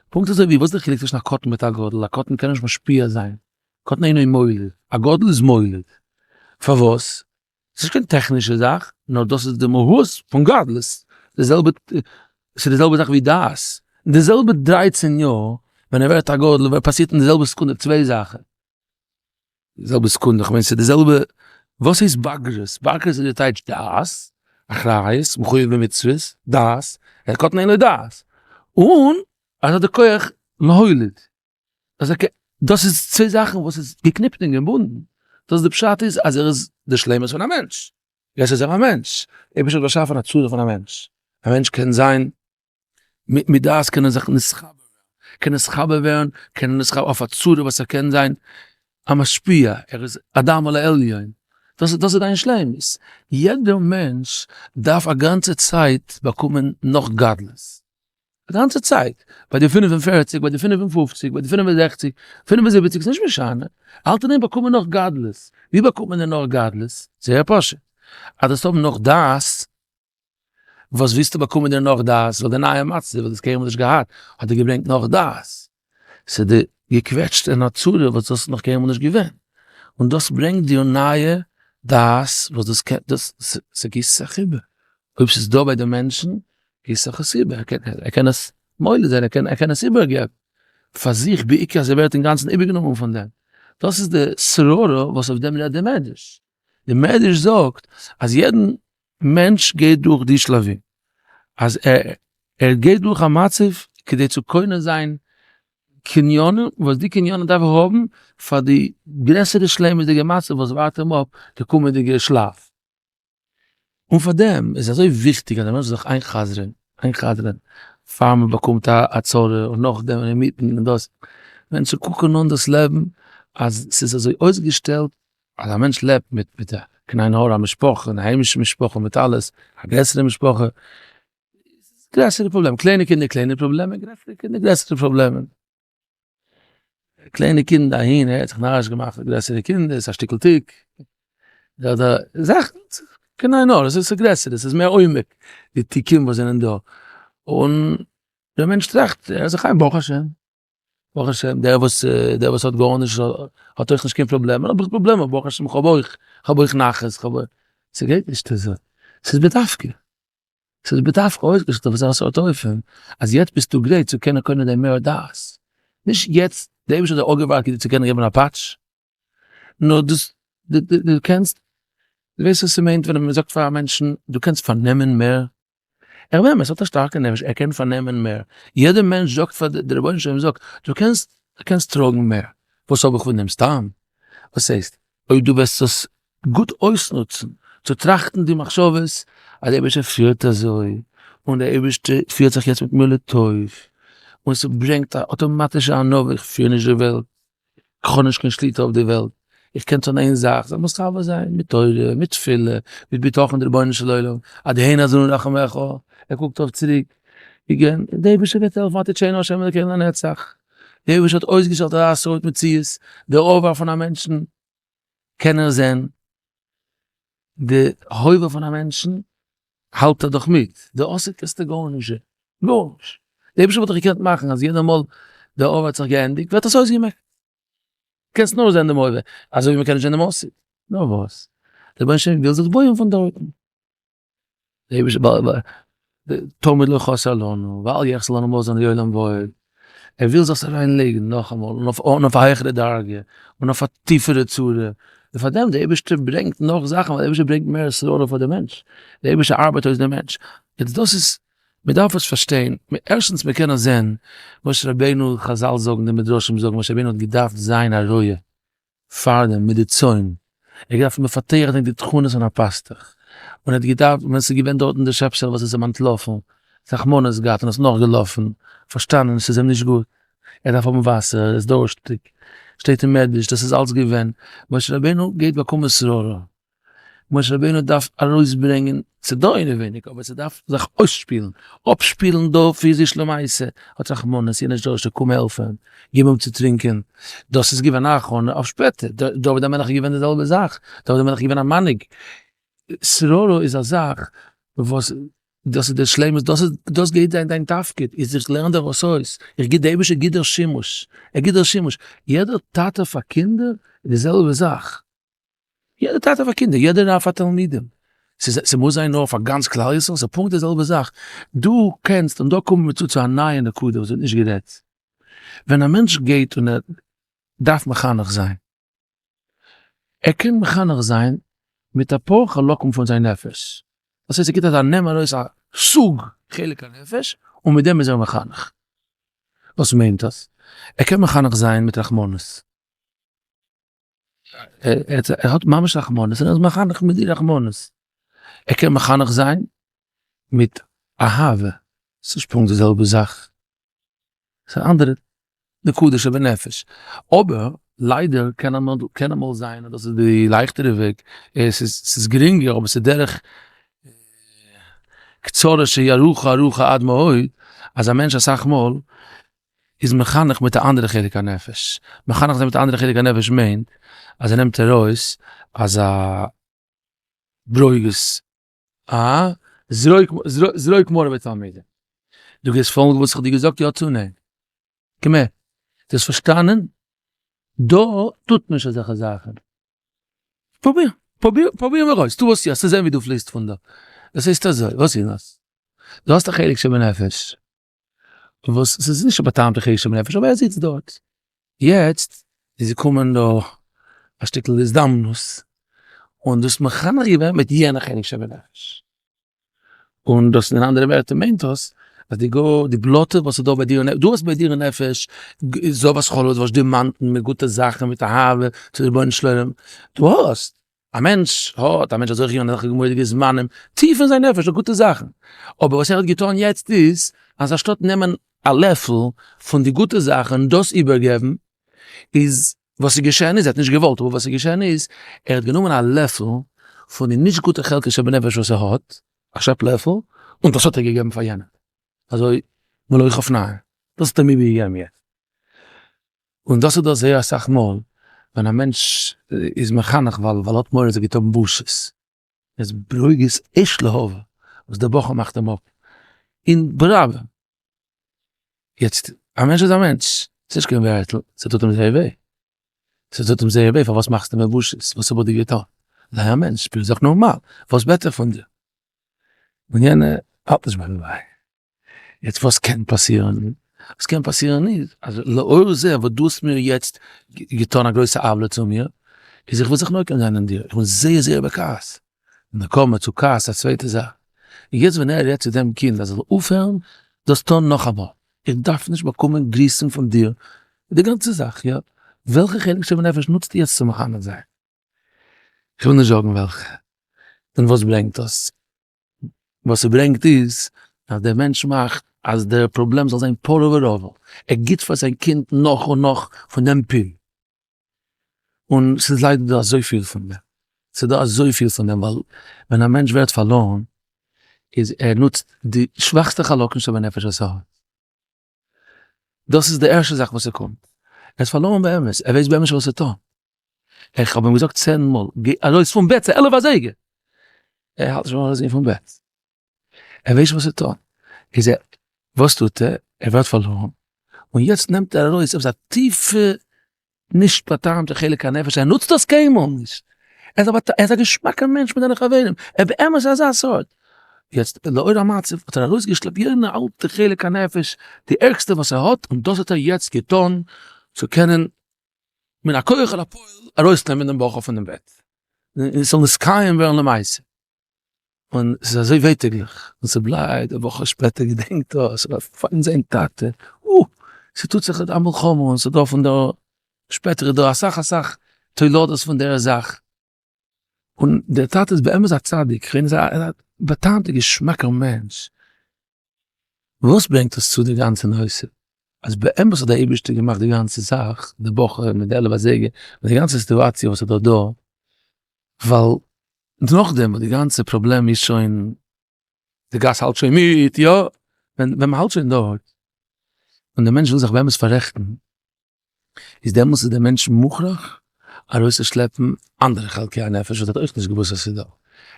פונקט אזוי ווי וואס איז די חילוק צווישן א קטן מיט א גדול, א קטן קען נישט משפיע זיין, קטן אינו מוליד, א גדול איז מוליד, פארוואס? ס'איז נישט קיין טעכנישע זאך, נאר דאס איז די מהות פון גדלות, די זעלבע, ס'איז די זעלבע זאך ווי דעת, אין די זעלבע דרייצען יאר ווען ער ווערט א גדול ווערט פאסירט אין די זעלבע סעקונדע צוויי זאכן, די זעלבע סעקונדע, כ'מיין ס'איז די זעלבע, וואס הייסט בגרות? בגרות איז די טייטש דעת, אחריות, מחויב במצוות, דעת, ער קטן אין לו דעת, און ער האט די כח להוליד. אז ער קען, דאס איז צוויי זאכן וואס איז געקניפט און געבונדן, דאס די פשט איז אז ער איז די שלימות פון א מענטש, יעצט איז ער א מענטש, אייבערשטער האט באשאפן א צורה פון א מענטש, א מענטש קען זיין, מיט דעת קען ער זיך נתחבר ווערן, קען נתחבר ווערן, קען ער נתחבר אויף א צורה וואס ער קען זיין א משפיע, ער איז אדמה לעליון, דאס דאס איז דיין שלימות, יעדער מענטש דארף א גאנצע צייט באקומען נאך גדלות. די גאנצע צייט, ביי די 45, ביי די 55, ביי די 65, 75, ס'נישט משנה, האלט אין איין באקומען נאך גדלות, ווי באקומט מען דען נאך גדלות? זייער פשוט, אז דאס האבן נאך דעת, וואס ווילסטו באקומען דען נאך דעת, ווייל די נייע מצב וואס דאס קיינמאל נישט געהאט, האט דיר געברענגט נאך דעת, ס'איז די געקוועטשט אין א צורה וואס דאס איז נאך קיינמאל נישט געווען, און דאס ברענגט דיר נייע דעת וואס דאס קען דאס ס'גיסט זיך איבער, אויב ס'איז דא ביי די מענטשן גיסט זיך עס איבער, ער קען עס מוליד זיין, ער קען עס איבערגעבן פאר זיך, בעיקר אז ער ווערט אינגאנצן איבערגענומען פון דעם, דאס איז די שררה וואס אויף דעם רעדט די מדרש, די מדרש זאגט אז יעדן מענטש גייט דורך די שלבים, אז ער גייט דורך א מצב כדי צו קונה זיין קניונים, וואס די קניונים דארף ער האבן פאר די גרעסערע שלימות'דיגע מצב וואס ווארט אים אפ די קומענדיגע שלב. און פאר דעם איז אזוי וויכטיג אז א מענטש זאל זיך איינ'חזר'ן, איינ'חזר'ן פאר מען באקומט א צרה און נאכדעם און אינמיטן און דאס, מענטשן קוקן אן דאס לעבן אז ס'איז אזוי אויסגעשטעלט אז א מענטש לעבט מיט מיט א קיין עין הרע א משפחה, און א היימישע משפחה מיט אלעס, א גרעסערע משפחה, גרעסערע פראבלעמען, קליינע קינדער קליינע פראבלעמען, גרעסערע קינדער גרעסערע פראבלעמען. קליינע קינד אהין, ער האט זיך נאריש געמאכט מיט גרעסערע קינדער, ס'איז א שטיקל תיק, אדער זאכן, קיין עין הרע, עס איז גרעסער, עס איז מער עומק, די תיקים וואס זענען דא, און דער מענטש טראכט, ער איז זיך איין, ברוך השם, ברוך השם, דער וואס, דער וואס האט גארנישט האט אויך נישט קיין פראבלעמען, האב איך פראבלעמען, ברוך השם איך האב אויך, איך האב אויך נחת, איך האב אויך, ס'גייט נישט אזוי, ס'איז בדווקא. ס'איז בדווקא אויסגעשטעלט אויף אזא סארט אופן אז יעצט ביסטו גרייט צו קענען קונה דיין מער דעת. נישט יעצט, דער אייבערשטער האט דיר אפגעווארט כדי צו קענען געבן א פאטש, נאר דאס דו קענסט, דו ווייסט וואס ס'מיינט ווען מ'זאגט פאר א מענטשן דו קענסט פארנעמען מער? ער באמת האט א שטארקע נפש, ער קען פארנעמען מער. יעדער מענטש זאגט פאר דער רבונו של עולם זאגט, דו קענסט, דו קענסט טראגן מער. וואס האב איך פון דעם סתם? וואס הייסט? אויב דו וועסט עס גוט אויסנוצן צו טראכטן די מחשבות אז דער אייבערשטער פירט אזוי, און דער אייבערשטער פירט זיך יעצט מיט מיר לטוב, און ס'ברענגט א אטאמאטישע ענווה, איך פיר נישט די וועלט, איך האב נישט קיין שליטה אויף די וועלט, איך קען טון איין זאך, זיך מתחבר זיין מיט תורה, מיט תפילה, מיט בטחון אין רבונו של עולם, עד הנה עזרונו רחמיך, ער קוקט אויף צוריק, דער אייבערשטער וועט העלפן, ותטשנו ה' אלוקינו לנצח. דער אייבערשטער האט אויסגעשטעלט אזא סארט מציאות, דער עבר פון א מענטשן קען ער זען, די הווה פון א מענטשן האלט ער דאך מיט, די עתיד קענסטו גארנישט זען, גארנישט, דער אייבערשטער וואלט דאך געקענט מאכן אז יעדע מאל דער עבר האט זיך געענדיגט ווערט עס אויסגעמעקט, קענסט נאר זען דעם הווה, אזוי ווי מען קען נישט זען דעם עתיד, נאר וואס, דער רבונו של עולם וויל זיך בויען פון דארטן. תמיד לא חסר לנו, ואל יחסר לנו מזון לעולם ועד, ער וויל זאלסט אריין לייגן נאכאמאל, און אויף א העכערע דרגה, און אויף א טיפערע צורה, און פאר דעם דער אייבערשטער ברענגט נאך זאכן, ווייל דער אייבערשטער ברענגט מער שררה פאר די מענטש, דער אייבערשטער ארבעט אויס דעם מענטש, יעצט דאס איז, מען דארף עס פארשטיין, ערשטנס מען קען עס זען, משה רבינו, חזל זאגן, די מדרשים זאגן, משה רבינו האט געדארפט זיין א רועה, פארדעם מיט די צאן, ער האט געדארפט מפתח זיין די תכונות פון א פאסטוך, און ער האט געדארפט ווען עס איז געווען דארטן די שעפסעלע וואס איז אים אנטלאפן, רחמנות געהאט און עס נאכגעלאפן, פארשטאנען עס איז אים נישט גוט, ער דארף האבן וואסער, ער איז דורשטיג, שטייט אין מדרש דאס איז אלץ געווען, משה רבינו גייט באקומען שררה. משה רבינו דארף ארויסברענגען, ס'דא אינעווייניג אבער ס'דארף זיך אויסשפילן, אפשפילן דא פיזיש למעשה, האט רחמנות, יענער איז דורשטיג קום העלף אים, גיב אים צו טרינקען, דאס איז געווען א הכנה אויף שפעטער, דוד המלך איז געווען די זעלבע זאך, דוד המלך איז געווען א מנהיג, שררה איז א זאך וואס דאס איז די שלימות, דאס איז, דאס גייט זיין דיין תפקיד, איז איך לערן דיר עס אויס, איך גיב, די אייבערשטער גיט דיר שימוש, ער גיט דיר שימוש, יעדער טאטע פאר קינדער איז די זעלבע זאך. יעדער טאטע פאר קינדער, יעדער רב פאר תלמידים, ס'איז ס'מוז זיין נאר פאר גאנץ כלל ישראל, ס'איז פונקט די זעלבע זאך, דו קענסט, און דא קומען מיר צו צו א נייע נקודה וואס ווערט נישט גערעדט, ווען א מענטש גייט און ער דארף מחנך זיין, ער קען מחנך זיין מיט אפאר חלקים פון זיין נפש, דאס הייסט ער גיבט אזא נעם ארויס א סוג חלק הנפש און מיט דעם איז ער מחנך, וואס מיינט דאס? ער קען מחנך זיין מיט רחמנות. ער האט ממש רחמנות און ער איז מחנך מיט די רחמנות, ער קען מחנך זיין מיט אהבה, ס'איז נישט פונקט די זעלבע זאך, ס'איז א אנדערע נקודה שבנפש, אבער ליידער קען אמאל קען אמאל זיין אז דאס איז די לייכטערע וועג, עס איז ס'איז גרינגער אבער ס'איז דרך קצרה שהיא ארוכה ארוכה עד מאוד, אז א מענטש אסאך מאל איז מחנך מיט א אנדערע חלק הנפש, מחנך זיין מיט א אנדערע חלק הנפש מיינט אז ער נעמט ארויס אזא ברוגז, א זרוק מרה בתלמידים, דו גייסט פאלגן וואס איך האב דיר געזאגט יא צו ניין? קום הער, דו האסט פארשטאנען? דא טוט מען נישט אזעלכע זאכן, פרוביר, פרוביר, פרוביר מיר אויס, טו וואס יא, צו זען ווי דו פליסט פון דא, דאס הייסט אזוי, וואס איז דאס? דו האסט א חלק שבנפש, וואס ס'איז נישט א באטאמטע חלק שבנפש אבער ער זיצט דארט, יעצט איז געקומען דא א שטיקל הזדמנות און דאס מחנך געווען מיט יענע חלק שבנפש, און דאס אין אנדערע ווערטער מיינט דאס אז די גאר די בלאטע וואס איז דא ביי דיר אין דו האסט ביי דיר אין נפש זבת חלב וואס דימאנטן מיט גוטע זאכן מיט אהבה צו די רבונו של עולם, דו האסט א מענטש האט, א מענטש האט זוכה געווען אזעלכע מורא'דיגע זמנים, טיף אין זיין נפש, גוטע זאכן, אבער וואס ער האט געטון יעצט איז, אז אנשטאט נעמען א לעפל פון די גוטע זאכן און דאס איבערגעבן, איז וואס איז געשען איז, ער האט נישט געוואלט, אבער וואס איז געשען איז, ער האט גענומען א לעפל פון די נישט גוטע חלקי שבנפש וואס ער האט, א שעפ לעפל, און דאס האט ער געגעבן פאר יענעם, אזוי מלוא חפניים, דאס האט ער מיר געגעבן יעצט. און דאס איז דא זייער אסאך מאל ווען א מענטש איז מחנך ווייל ער האט מורא אז ער גייט האבן בושות, ער איז ברוגז אש להבה וואס דער בחור מאכט אים אפ אין ברבים. יעצט א מענטש איז א מענטש, ס'איז נישט קיין ווערטל, ס'טוט אים זייער וויי, ס'טוט אים זייער וויי פארוואס מאכסטו מיר בושות, וואס האב איך דיר געטון, זיי א מענטש, שפיר זיך נארמאל, וואס בעט איך פון דיר? און יענער האלט נישט ביים וויי. יעצט וואס קען פאסירן? וואס קען פאסירן איז אז לאור זה וואס דו האסט מיר יעצט געטון א גרויסע עוולה צו מיר, איז איך וויל זיך נוקם זיין אין דיר, איך בין זייער זייער בכעס, נקמה צו כעס א צווייטע זאך, און יעצט ווען ער רעדט צו דעם קינד אז ער זאל אויפהערן דאס טון נאכאמאל, איך דארף נישט באקומען גריסן פון דיר, די גאנצע זאך, יא, וועלכע חלק שבנפש נוצטו יעצט צו מחנך זיין? איך וויל נישט זאגן וועלכע, און וואס ברענגט דאס? וואס ס'ברענגט איז אז דער מענטש מאכט אז דער פראבלעם זאל זיין פרה ורבה, ער גיבט פאר זיין קינד נאך און נאך פון דעם pill, און ס'איז ליידער דא אזויפיל פון דעם, ס'איז דא אזויפיל פון דעם, ווייל ווען א מענטש ווערט פארלוירן איז ער נוצט די שוואכסטע חלקים שבנפש וואס ער האט, דאס איז די ערשטע זאך וואס ס'קומט, ער איז פארלוירן באמת, ער ווייסט באמת נישט וואס צו טון, איך האב אים געזאגט צען מאל, גיי ארויס פון בעט, ס'איז 11 אזייגער, ער האלט נישט ביים ארויסגיין פון בעט, ער ווייסט נישט וואס צו טון, איז ער, וואס טוט ער? ער ווערט פארלוירן, און יעצט נעמט ער ארויס עפעס א טיפע נישט באטעמטע חלק הנפש, ער נוצט דאס קיינמאל נישט, ער איז א געשמאקער מענטש מיט זיינע חברים, ער איז באמת אזא סארט, יעצט לאור המצב האט ער ארויסגעשלעפט יענע אלטע חלק הנפש, די ערגסטע וואס ער האט, און דאס האט ער יעצט געטון צו קענען מן הכח אל הפועל ארויסנעמען דעם בחור פון דעם בעט, און עס זאל נתקיים ווערן למעשה. און ס'איז אזוי ווייטאגליך, און ס'בלייבט, א וואך שפעטער געדענקט ער, ס'דארף פיין זיין טאטע, אוי, ס'טוט זיך א מלחמה, און ס'דא פון דא, שפעטער איז דא אסאך אסאך תולדות פון דער זאך, און דער טאטע איז באמת א צדיק, כ'מיין איז א באטאנטער געשמאקער מענטש, וואס ברענגט עס צו די גאנצע נושא? אז באמת האט דער אייבערשטער געמאכט די גאנצע זאך, די בחור מיט די 11 אזייגער, מיט די גאנצע סיטואציע וואס איז דא דא, ווייל נאכדעם וואס די גאנצע פראבלעם איז שוין, די גאס האלט שוין מיט, יא, ווען מען האלט שוין דארט, און דער מענטש וויל זיך באמת פאררעכטן, איז דעמאלטס איז דער מענטש מוכרח ארויסצושלעפן אנדערע חלקי הנפש וואס ער האט אויך נישט געוואוסט אז ס'איז דא. ער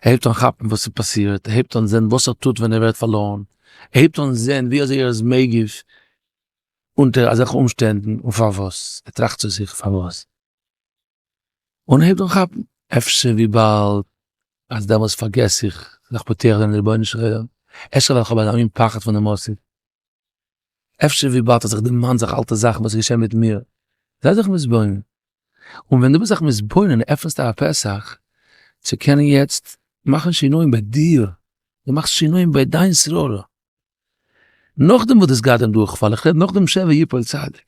הייבט אן כאפן וואס ס'פאסירט, ער הייבט אן זען וואס ער טוט ווען ער ווערט פארלוירן, ער הייבט אן זען ווי אזוי ער איז מגיב אונטער אזעלכע אומשטענדן און פארוואס, ער טראכט צו זיך פארוואס. און הייבט אן כאפן, אפשר וויבאלד אז דעמאלטס פארגעס איך זיך פותח זיין אין די רבונו של עולם, אפשר ווייל איך האב אזא מין פחד פון די מוסד, אפשר וויבאלד אז איך דערמאן זיך אלטע זאכן וואס איז געשען מיט מיר, זיי זיך מתבונן, און ווען דו ביסט זיך מתבונן עפנסטו א פתח צו קענען יעצט מאכן שינויים ביי דיר, דו מאכסט שינויים ביי דיין שררה, נאכדעם וואס דו האסט געהאט דעם דורכפאל, איך רעד נאכדעם שבע יפול צדיק.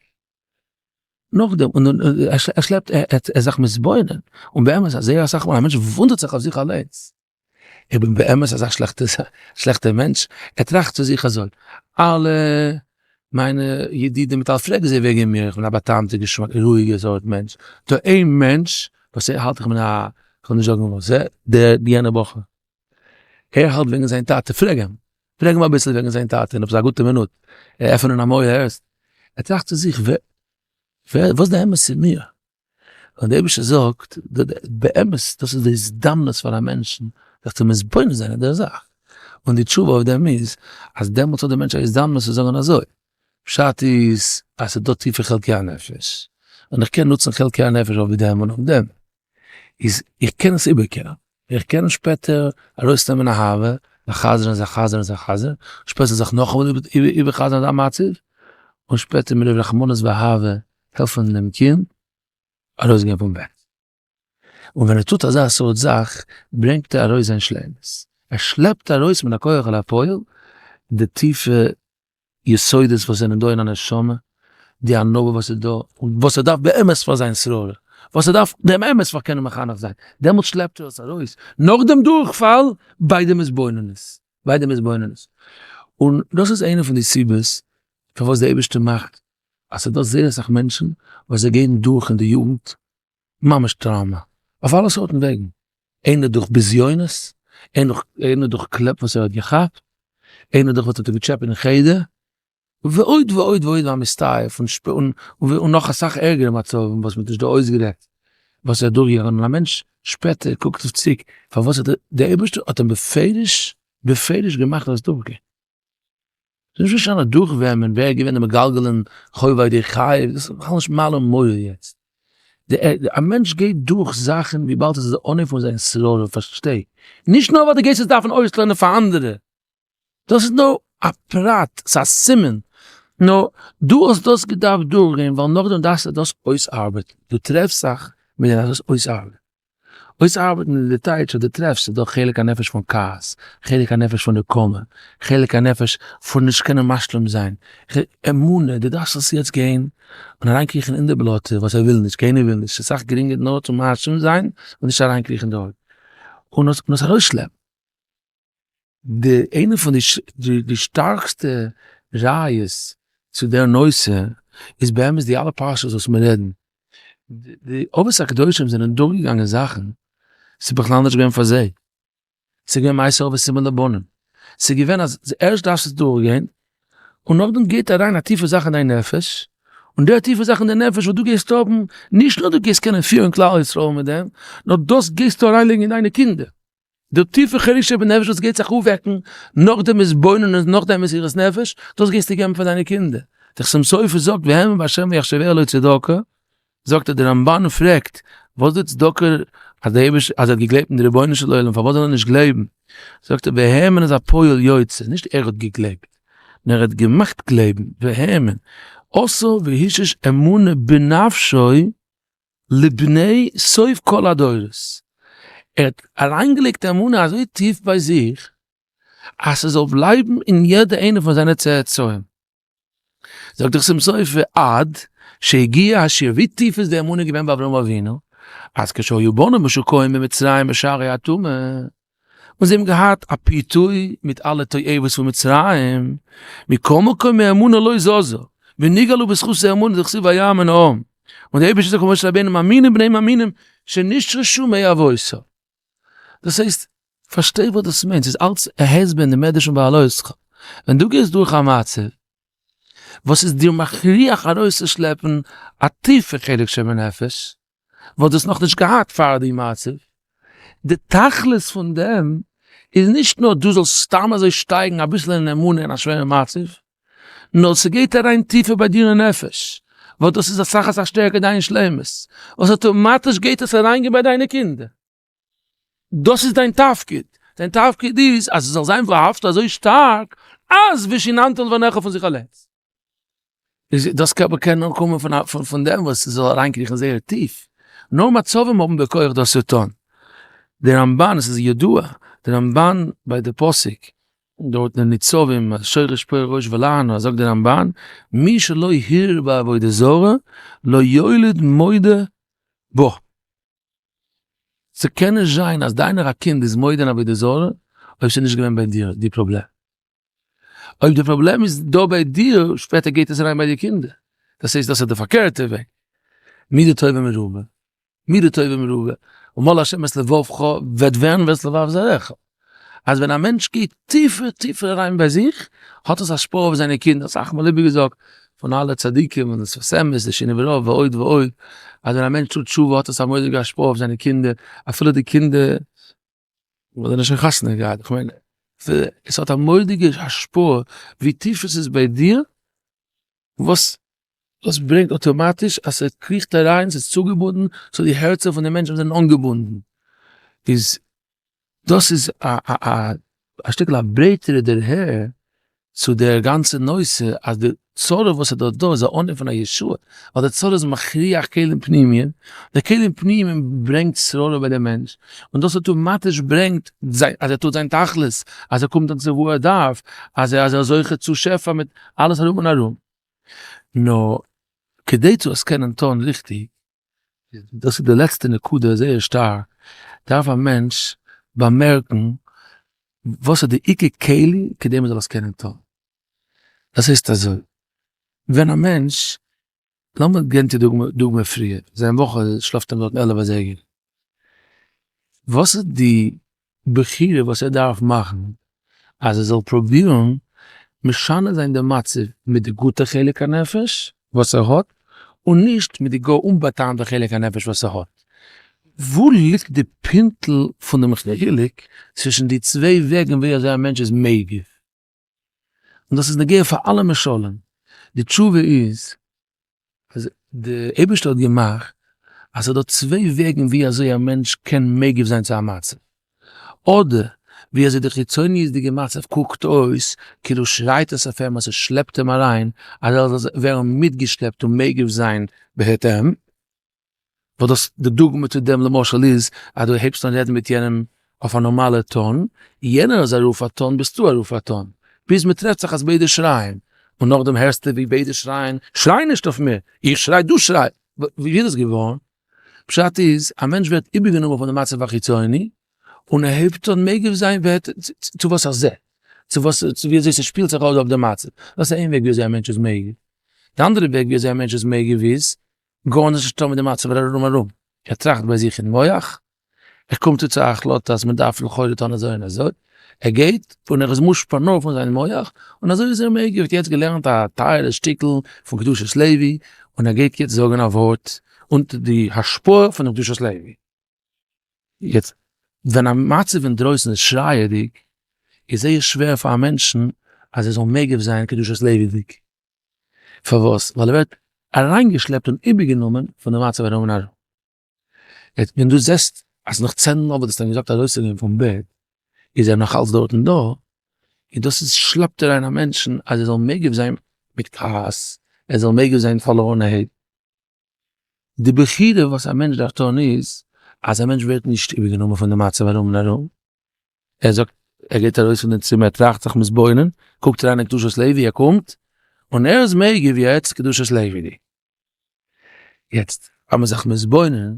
נאכדעם, און ער שלעפט, ער איז זיך מתבונן, און באמת אז זייער אסאך מאל א מענטש וואונדערט זיך אויף זיך אליינס, איך בין באמת אזא שלעכטע שלעכטע מענטש, ער טראכט צו זיך אזוי, אלע מיינע ידידים מיט אלע פרעגן זיי וועגן מיר, איך בין א באטאמטע געשמאקע רואיגע סארט מענטש, דא איין מענטש וואס ער האלט איך בין א, כ'וועל נישט זאגן וואס, דער יענער בחור. ער האלט וועגן זיין טאטע, פרעג אים, פרעג אים אביסל וועגן זיין טאטע, און אויב ס'איז א גוטע מינוט, עפענען א מויל, הערסט? ער טראכט צו זיך, ווער, ווער, וואס די אמת צו מיר? און דער אייבערשטער זאגט, באמת, דאס איז די הזדמנות פאר א מענטשן זיך צו מתבונן זיין אין דער זאך. און די תשובה אויף דעם איז, אז דעמאלטס האט דער מענטש א הזדמנות צו זאגן אזוי, פשט איז אז ס'איז דא טיפע חלקי הנפש, און איך קען נוצן חלקי הנפש אויף דעם און אויף דעם. איז איך קען עס איבערקערן, איך קען שפעטער ארויסנעמען אהבה, זיך חזר'ן זיך חזר'ן זיך חזר'ן, שפעטער זיך נאכאמאל איבערחזר'ן אזא מצב, און שפעטער מיט רחמנות ואהבה העלפן דעם קינד ארויסגיין פון בעט. און ווען ער טוט אזא סארט זאך, ברענגט ער ארויס זיין שלימות, ער שלעפט ארויס מן הכח אל הפועל די טיפע יסודות וואס זענען דא אין א נשמה, די ענווה וואס איז דא, און וואס ער דארף באמת פאר זיין שררה, וואס ער דארף דעם אמת פאר קענען מחנך זיין, דעמאלט שלעפט ער עס ארויס, נאך דעם דורכפאל, ביי דעם התבוננות, ביי דעם התבוננות. און דאס איז איינע פון די סיבות פארוואס דער אייבערשטער מאכט אז ס'איז דא זייער אסאך מענטשן וואס זיי גייען דורך אין די יוגנט ממש טראומא, אויף אלע סארטן וועגן, איינער דורך בזיונות, איינער דורך קלעפ וואס ער האט געכאפט, איינער דורך וואס האט אים געטשעפעט אין חדר. ועוד ועוד ועוד והמסתעף און און נאך אסאך ערגערע מצבים וואס מ'האט נישט דא אויסגערעדט וואס ער האט דורכגעגאנגען און א מענטש שפעטער קוקט אויף צוריק פארוואס האט ער, דער אייבערשטער האט אים בפירוש בפירוש געמאכט דאס דורכגיין. ס'איז נישט משנה דורך וועמען, ווער איז געווען די מגלגלין חוב על ידי חייב, דאס איז בכלל נישט מעלה מורא יעצט. א מענטש גייט דורך זאכן וויבאלד עס איז די אנהייב פון זיין שררה, פארשטיי. נישט נאר ווייל דו גייסט עס דארפן אויסלערנען פאר אנדערע, דאס איז נאר א פרט, ס'איז א סימן, נאר דו האסט דאס געדארפט דורכגיין ווייל נאכדעם דארפסטו דאס אויסארבעטן, דו טרעפסט זיך מיט דעם דאס אויסארבעטן. אויסארבעטן איז די טייטש אז דו טרעפסט ס'איז דא חלק הנפש פון כעס, חלק הנפש פון נקמה, חלק הנפש פון נישט קענען משלים זיין, אמונה, דו דארפסט עס יעצט גיין און אריינקריכן אין די בלאטע וואס ער וויל נישט, קיינער וויל נישט, ס'איז אסאך גרינגער נאר צו משלים זיין און נישט אריינקריכן דארט, און עס ארויסשלעפן. די איינע פון די שטארקסטע ראיות צו דער נושא איז באמת די אלע פרשות וואס מיר רעדן, די אבות הקדושים זענען דורכגעגאנגען זאכן, ס'איז בכלל נישט געווען פאר זיי, ס'איז געווען מעשה אבות סימן לבנים, ס'איז געווען אז ערשט דארפסטו עס דורכגיין, און נאכדעם גייט אריין א טיפע זאך אין דיין נפש, און דער טיפע זאך אין די נפש וואס דו גייסט האבן, נישט נאר דו גייסט קענען פירן כלל ישראל מיט דעם, נאר דאס גייסטו אריינלייגן אין דיינע קינדער. די טיפע חרישה בנפש וואס גייט זיך אויפוועקן נאך די מתבוננות נאך די מסירות נפש, דאס גייסטו געבן פאר דיינע קינדער. דער חתם סופר זאגט והאמין בה' ויחשבה לו צדקה, זאגט ער די רמבן פרעגט וואס די צדקה אז די אייבערשטער אז ער האט געגלייבט אין די רבונו של עולם פארוואס זאל ער נישט גלייבן, זאגט ער והאמין איז א פועל יוצא, נישט ער האט געגלייבט, נאר ער האט געמאכט גלייבן, והאמין, עשה והשריש אמונה בנפשו לבני סוף כל הדורות, ער האט אריינגעלייגט אמונה אזוי טיף ביי זיך אז ס'זאל בלייבן אין יעדע איינע פון זיינע צאצאים. זאגט דער חתם סופר עד שהגיע השיר, ווי טיף איז די אמונה געווען ביי אברהם אבינו, אז כשהיו בניו משוקעים במצרים בשערי הטומאה, און זיי האבן געהאט א פיתוי מיט אלע תועבות פון מצרים, מכל מקום האמונה לא זזה, ונגאלו בזכות האמונה דכתיב ויאמן העם, און דער אייבערשטער זאגט למשה רבינו מאמינים בני מאמינים שנשרשו מאבותם. דאס הייסט, פארשטיי וואס דאס מיינט, ס'איז אלץ א הסבר אין די מדרש און בהעלותך, ווען דו גייסט דורך א מצב וואס איז דיר מכריח ארויסצושלעפן א טיפע חלק שבנפש, וואס דו האסט נאכנישט געהאט פאר די מצב, די תכלית פון דעם איז נישט נאר דו זאלסט סתם אזוי שטייגן אביסל אין אמונה אין א שווערע מצב, נאר ס'גייט אריין טיפער ביי דיר אין נפש, וואס דאס איז אסאך אסאך שטערקער דיין שלימות, וואס אטאמאטיש גייט עס אריינגיין ביי דיינע קינדער. דאס איז דיין תפקיד, דיין תפקיד איז אז עס זאל זיין ואהבת אזוי שטארק אז ושיננת לבניך פון זיך אליינס. איז דאס קען אבער קען נאר קומען פון פון פון דעם וואס עס זאל אריינקריכן זייער טיף, נאר מצבים האבן בכח דאס צו טון. די רמבן, עס איז ידוע, די רמבן ביי די פסוק דארט אין ניצבים שורש פורה ראש ולענה זאגט די רמבן מי שלא הרהר בעבודה זרה לא יולד מודה בה. ס'קען נישט זיין אז דיינער א קינד איז מודה אין עבודה זרה אויב ס'איז נישט געווען ביי דיר די פראבלעם. אויב די פראבלעם איז דא ביי דיר, שפעטער גייט עס אריין ביי די קינדער. דאס הייסט דאס איז די פארקערטע וועג. מידה טובה מרובה, מידה טובה מרובה, ומל השם את לבבך וועט ווערן ואת לבב זרעך. אז ווען א מענטש גייט טיפער טיפער אריין ביי זיך, האט עס השפעה אויף זיינע קינדער, אסאך מאל איבערגעזאגט פון אלע צדיקים און שפת אמת, די שינאווער רב ועוד ועוד, אז ווען א מענטש טוט תשובה האט עס א מורא'דיגע השפעה אויף זיינע קינדער, אפילו די קינדער וואס זענען שוין חתונה געהאט, איך מיין, עס האט א מורא'דיגע השפעה ווי טיף עס איז ביי דיר, וואס דאס ברענגט אטאמאטיש אז ס'קריכט אריין, ס'איז צוגעבונדן צו די הערצער פון די מענטשן וואס זענען אנגעבונדן, איז דאס איז א א א שטיקל א ברייטערע דערהער צו דער גאנצע נושא אז די צרה וואס איז דארט דא איז א ענין פון א ישועה, ווייל די צרה איז מכריח כלים פנימיים, די כלים פנימיים ברענגט שררה ביי די מענטש, און דאס אטאמאטיש ברענגט אז ער טוט זיין תכלית, אז ער קומט אן צו וואו ער דארף, אז ער איז זוכה צו שפע מיט אלעס ארום און ארום. נאר כדי צו עס קענען טון ריכטיג, דאס איז די לעצטע נקודה זייער שטארק, דארף א מענטש באמערקן וואס איז די עיקר כלי כדי מען זאל עס קענען טון. דאס הייסט אזוי, ווען א מענטש, לאמיר געבן די דוגמא פריער, זיין בחור שלאפט אים דארטן 11 אזייגער, וואס איז די בחירה וואס ער דארף מאכן אז ער זאל פרובירן. משנה זיין די מצב מיט די גוטע חלק הנפש וואס ער האט, און נישט מיט די גאר אומבאטאמטע חלק הנפש וואס ער האט. וואו ליגט די פינטל פון דעם חילוק צווישן די צוויי וועגן ווי אזוי א מענטש איז מגיב? און דאס איז נוגע פאר אלע משלים. די תשובה איז אז די אייבערשטער האט געמאכט אז ס'איז דא צוויי וועגן ווי אזוי א מענטש קען מגיב זיין צו א מצב. אדער ווי אזוי די חיצוניות'דיגע מצב קוקט אויס, כאילו שרייט עס אויף אים אז עס שלעפט אים אריין, אז ער זאל ווערן מיטגעשלעפט און מגיב זיין בהתאם. וואס דאס די דוגמא צו דעם למשל איז אז דו הייבסט אן רעדן מיט יענעם אויף א נארמאלע טאן, יענער איז ארויף א טאן ביסטו ארויף א טאן, ביז מען טרעפט זיך אז ביידע שרייען, און נאכדעם הערסטו ווי ביידע שרייען, שריי נישט אויף מיר, איך שריי דו שריי, ווי איז דאס געווארן? פשט איז, א מענטש ווערט איבערגענומען פון די מצב החיצוני, און ער הייבט אן מגיב זיין צו וואס ער זעט, צו וואס, צו ווי אזוי ס'שפילט זיך אויס אויף די מצב, דאס איז איין וועג ווי אזוי א מענטש איז מגיב. די אנדערע וועג ווי אזוי א מענטש איז מגיב איז, גארנישט נישט טון מיט די מצב ארום ארום, ער טראכט ביי זיך אין מח, ער קומט צו צו א החלטה אז מען דארף לכאורה טון אזוי און אזוי, ער גייט און ער איז מושפע נאר פון זיין מח, און אזוי איז ער מגיב, ער האט יעצט געלערנט א טייערע שטיקל פון קדושת לוי, און ער גייט יעצט זאגן א ווארט אונטער די השפעה פונעם קדושת לוי. יעצט, ווען א מצב אינדרויסן איז שרייעדיג, איז זייער שווער פאר א מענטשן אז ער זאל מגיב זיין קדושת לוי'דיג. פארוואס? ווייל ער ווערט אריינגעשלעפט און איבערגענומען פון די מצב ארום און ארום. יעצט ווען דו זעסט אז נאך 10 מאל וואס דו האסט אים געזאגט ארויסצוגיין פון בעט, איז ער נאך אלץ דארטן דא, און דאס איז שלעפט אריין א מענטשן אז ער זאל מגיב זיין מיט כעס, ער זאל מגיב זיין פארלוירנערהייט. די בחירה וואס א מענטש דארף טון איז, אז א מענטש ווערט נישט איבערגענומען פון די מצב ארום און ארום, ער זאגט, ער גייט ארויס פון די צימער, ער טראכט זיך מתבונן, קוקט אריין אין קדושת לוי, ער קומט, און ער איז מגיב יעצט קדושת לוי. יעצט, אז מען זיך מתבונן,